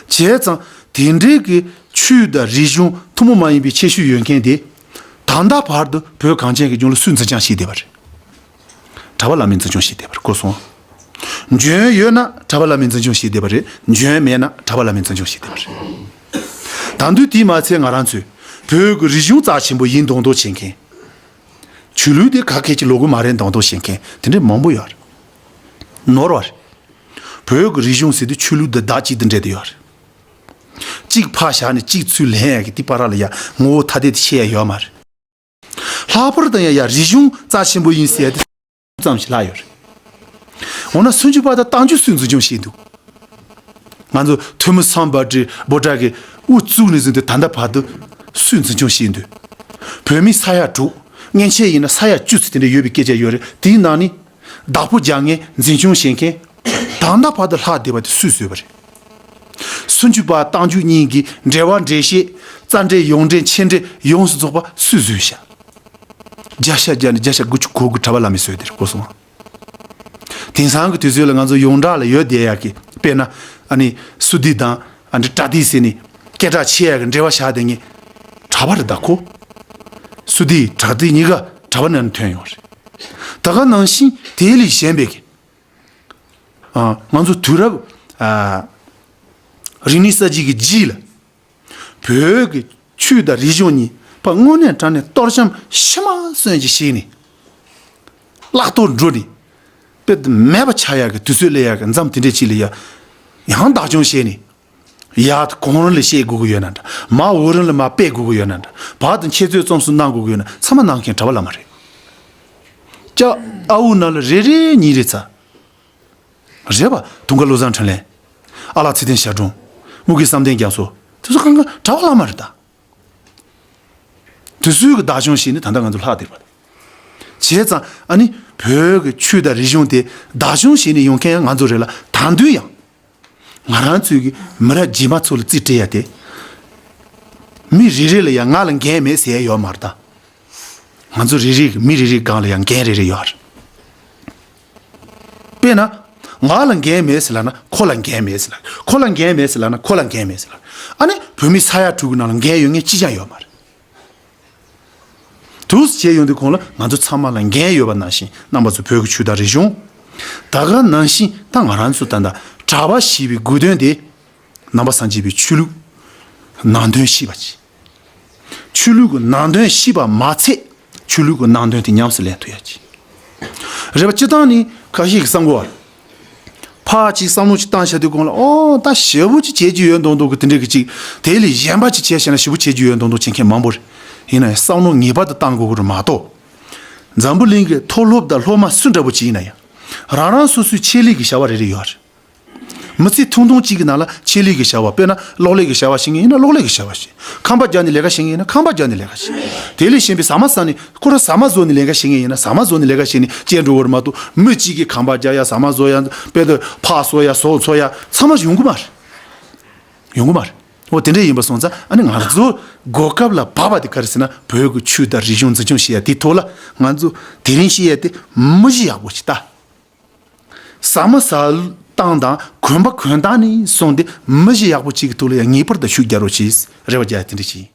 བྱས་ཙང་དེ་འདྲའི་གི་ཆོས་དང་རིག་གཞུང་ཐུན་མོང་མ་ཡིན་པའི་ཁྱད་ཆོས་ཡོད་མཁན་དེ་ད་ལྟ་བར་དུ་བོད་གངས་ཅན་གྱི་ལྗོངས་ལ་སུས་འཛིན་སྐྱོང་བྱས་བསྡད་པ་རེད། གྲྭ་པ་བླ་མས་འཛིན་སྐྱོང་བྱས་བསྡད་པ་རེད། གོ་སོང་། འཇོན་ཡོད་ན་གྲྭ་པ་བླ་མས་འཛིན་སྐྱོང་བྱས་བསྡད་པ་རེད། འཇོན་མེད་ན་གྲྭ་པ་བླ་མས་འཛིན་སྐྱོང་བྱས་བསྡད་པ་རེད། ད་དུས་དེས་མ་ཚད་ང་རང་ཚོས་བོད་ཀྱི་རིག་གཞུང་རྩ་ཆེན་པོ་ཡིན་མདོག་མདོག་བྱེད་མཁན། ཆོས་ལུགས་དེ་ག་གེ་ཅིག་ལོག་གི་མ་རེད་མདོག་མདོག་བྱེད་མཁན་དེ་འདྲ་མང་པོ་ཡོད་རེད། ནོར་བ་རེད། བོད་ཀྱི་རིག་གཞུང་ཟེར་དུས་ཆོས་ལུགས་འདི་བདག་གཅིག་ཏུ་འབྲེལ་བསྡད་ཡོད་རེད། གཅིག་ཕར་བཞག་ནས་གཅིག་ཚུར་ལེན་ཡ་གི་དེ་བར་ལ་ཡ་ངོ་བོ་ཐ་དད་དེ་ཕྱེ་ཡ་ཡོད་མ་རེད། ལྷག་པར་དུ་ཡང་ཡ་རིག་གཞུང་རྩ་ཆེན་པོ་ཡིན་ཟེར་ཏེ་ཙམ་ཞིག་ལྷག་ཡོད་རེད། འོ་ན་སུམ་ཅུ་པ་དང་རྟགས་འཇུག་སུས་འཛིན་སྐྱོང་བྱས་འདུག་ང་ཚོ་ཐོན་མི་སམ་བྷོ་ཊ་བྷོ་ཊ་གི་དབུ་བཙུགས་ནས་བཟུང་སྟེ་ད་ལྟ་བར་དུ་སུས་འཛིན་སྐྱོང་བྱས་འདུག་བོད་མི་ས་ཡ་དྲུག་མཉེན་ཆས་ཡིན་ན་ས་ཡ་བཅུ་ཙམ་དེ་འདྲ་ཡོད་པའི་སྐད་ཆ་ཡོད་རེད། དེའི་ནང་ནས་བདག་པོ་རྒྱག་མཁན་འཛིན་སྐྱོང་བྱེད་མཁན་ད་ལྟ་བར་དུ་ལྷག་བསྡད་པ་དེ་སུས་བཟོས་པ་རེད། སུམ་ཅུ་པ་རྟགས་འཇུག་གཉིས་ཀྱི་འགྲེལ་བ་འགྲེལ་བཤད་རྩ་འགྲེལ་ཡོངས་འགྲེལ་མཆན་འགྲེལ་ཡོངས་སུ་རྫོགས་པ་སུས་བཟོས་ཤག་བརྒྱ་ཆ་བརྒྱ་ནས་བརྒྱ་ཆ་དགུ་བཅུ་གོ་དགུ་གྲྭ་པ་བླ་མས་བཟོས་དེ་རེད། གོ་སོང་ང་། དེང་སང་གི་དུས་ཚོད་ལ་ང་ཚོ་ཡོངས་གྲགས་ལ་ཡོད་བསྡད་ཡག་གི་དཔེར་ན་ཨ་ནི་སུ་དི་དང་ཨ་ནི་པྲ་ཏི་ཟེར་ནས་སྐད་གྲགས་ཆེ་ཡག་གི་འགྲེལ་བ་བཞག་བསྡད་མཁན་གྲྭ་པ་རེད་ད་ཁོ། སུ་དི་པྲ་ཏི་གཉིས་ཀ་གྲྭ་པ་ནང་ནས་ཐོན་ཡོང་བ་རེད། ད་ག་ནང་བཞིན་དེ་ལས་གཞན་པའི་གི་ཨ། ང་ཚོ་དུས་རབས་ཨ། རིག་གནས་གསར་བརྗེ་གི་རྗེས་ལ་བོད་ཀྱི་ཆོས་དང་རིག་གཞུང་གཉིས་པ་དངོས་གནས་དྲང་གནས་གཏོར་བཤམས་ཤི་མ་གསོན་གྱི་ཞིག་ནས་བརླག་གཏོར་འགྲོ་ནས་དཔེ་མེད་པ་ཆགས་ཡག་གི་དུས་ཚོད་སླེབས་ཡག་གི་མཚམས་དེ་འདྲས་ཅིག་ལ་ཡ་ཡང་བདག་སྐྱོང་བྱས་ནས་ཡར་གོང་རིམ་ལ་བཤད་དགོས་ཀྱི་ཡོད་ན་འདྲ། མར་འོག་རིམ་ལ་མར་སྤེལ་དགོས་ཀྱི་ཡོད་ན་འདྲ། བར་དུ་འཆད་རྩོད་རྩོམ་གསུམ་གནང་དགོས་ཀྱི་ཡོད་ན་ཚང་མ་གནང་མཁན་གྲྭ་པ་བླ་མ་རེད། ཅག་ཨ་འུ་ནང་ལ་རེ་རེ་གཉིས་རེ་ཚ། རེད་པ། དུང་དཀར་བློ་བཟང་འཕྲིན་ལས། ཨ་ལགས་ཚེ་བརྟན་ཞབས་དྲུང་། དམུ་དགེ་བསམ་གཏན་རྒྱ་མཚོ། དེ་ཚོ་གང་ག་གྲྭ་པ་བླ་མ་རེད་ད། དེ་ཚོའི་གི་བདག་སྐྱོང་བྱས་ནས་ད་ལྟ་ང་ཚོ་ལྷག་བསྡད་པ་རེད། བྱས་ཙང་ཨ་ནི་བོད་ཀྱི་ཆོས་དང་རིག་གཞུང་དེ་བདག་སྐྱོང་བྱས་ནས་ཡོང་མཁན་ཡང་ང་ཚོ་རེད་ལ། ད་དུང་ཡང་ང་རང་ཚོའི་གི་མི་རབས་རྗེས་མ་ཚོ་ལ་རྩིས་སྤྲད་ཡ་དེ། མི་རེ་རེ་ལ་ཡང་ང་ལ་འགན་མེད་ཟེར་ཡ་ཡོད་མ་རེད་ད། ང་ཚོ་རེ་རེ་གི་མི་རེ་རེའི་སྒང་ལ་ཡང་འགན་རེ་རེ་ཡོད་རེད། དཔེར་ན། ང་ལ་འགན་མེད་ཟེར་ལབ་ན་ཁོ་ལ་འགན་མེད་ཟེར་ལབ། ཁོ་ལ་འགན་མེད་ཟེར་ལབ་ན་ཁོ་ལ་འགན་མེད་ཟེར་ལབ། ཨ་ནི་བོད་མི་ས་ཡ་དྲུག་གི་ནང་ལ་འགན་ཡོད་མཁན་གཅིག་ཀྱང་ཡོད་མ་རེད། དུས་བྱས་ཡོང་དུས་གོང་ལ་ང་ཚོ་ཚང་མ་ལ་འགན་ཡོད་པ་ནང་བཞིན་རྣམ་པ་ཚོ་བོད་ཀྱི་ཆོས་དང་རིག་གཞུང་། ད་ག་ནང་བཞིན་ད་ང་རང་ཚོ་ད་ལྟ་གྲྭ་པ་ཞེས་པའི་དགོས་དོན་དེ་ནང་པ་སངས་རྒྱས་པའི་ཆོས་ལུགས་ནང་དོན་ཤེས་པ་ཅིག་ཆོས་ལུགས་ཀྱི་ནང་དོན་ཤེས་པ་མ་ཚད་ཆོས་ལུགས་ཀྱི་ནང་དོན་དེ་ཉམས་སུ་ལེན་ཐུབ་ཡ་ཅིག་རེད་པ། སྤྱིར་བཏང་ནི་ཁ་ཤས་ཀྱིས་བསམ་གོ་བ་རེད། ཕར་ཅིག་བསམ་བློ་ཅིག་བཏང་བྱ་དུས་གོང་ལ་ཨོ་ད་ཞེ་པོ་ཅིག་བྱེད་རྒྱུ་ཡོད་མདོག་མདོག་གི་དེ་འདྲ་གི་ཅིག་དེ་ལས་གཞན་པ་ཅིག་བྱས་བྱས་ན་ཞེ་པོ་བྱེད་རྒྱུ་ཡོད་མདོག་མདོག་བྱེད་མཁན་མང་པོ་རེད། ཡིན་ན་ཡང་བསམ་བློ་ངེས་པར་དུ་བཏང་དགོས་ཀྱི་རེད་མ་གཏོགས། འཛམ་བུ་གླིང་གི་མཐོ་སློབ་དང་སློབ་མ་སུ་འདྲ་པོ་ཅིག་ཡིན་ན་ཡང་། རང་རང་སོ་སོའི་ཆེད་ལས་ཀྱི་བྱ་བ་རེ་རེ་ཡོད་རེད། མི་ཚེ་ཐུང་ཐུང་གཅིག་གི་ནང་ལ་ཆེད་ལས་ཀྱི་བྱ་བ། དཔེར་ན་གློག་ཀླད་ཀྱི་བྱ་བ་བྱེད་མཁན་ཡིན་ན་གློག་ཀླད་ཀྱི་བྱ་བ་བྱེད། ཁང་པ་རྒྱག་ནས་ལས་ཀ་བྱེད་མཁན་ཡིན་ན་ཁང་པ་རྒྱག་ནས་ལས་ཀ་བྱེད། དེ་ལས་གཞན་པའི་ཟ་མ་ཟ་ནས་ཁོ་རང་ཟ་མ་བཟོ་ནས་ལས་ཀ་བྱེད་མཁན་ཡིན་ན་ཟ་མ་བཟོ་ནས་ལས་ཀ་བྱེད་ནས་སྐྱེལ་འགྲོ་བར་མ་གཏོགས། མི་གཅིག་གིས་ཁང་པ་རྒྱག་ཡ། ཟ་མ་བཟོ་ཡ། དཔེ་དེ་ཕག་གསོ་ཡ། ཟོག་འཚོ་ཡ་ཚང་མ་ཡོང་གི་མ་རེད། ཡོང་གི་མ་རེད། འོ་དེ་འདྲ་ཡིན་པ་སོང་ཙང་ཨ་ནི་ང་ཚོ་གོ་སྐབས་ལ་བབས་པ་དེ་ག་རེ་ཟེར་ན། བོད་ཀྱི་ཆོས་དང་རིག་གཞུང་འཛིན་སྐྱོང་བྱེད་ཡ་དེའི་ཐོག་ལ་ང་ཚོ་དེ་རིང་བཤད་ཡ་དེ་མི་གཞི་ཡག་པོ་ཞིག་ལྟ། ཟ་མ་ཟ་སྟངས་དང་གོན་པ་གོན་སྟངས་ནས་བཟུང་སྟེ་མི་གཞི་ཡག་པོ་གཅིག་གི་ཐོག་ལ་ཡང་ངེས་པར་དུ་ཤུགས་རྒྱག་རོགས་གྱིས། རེ་བ་རྒྱག་ཡ་དེ་འདྲ་ཞིག་ཡིན།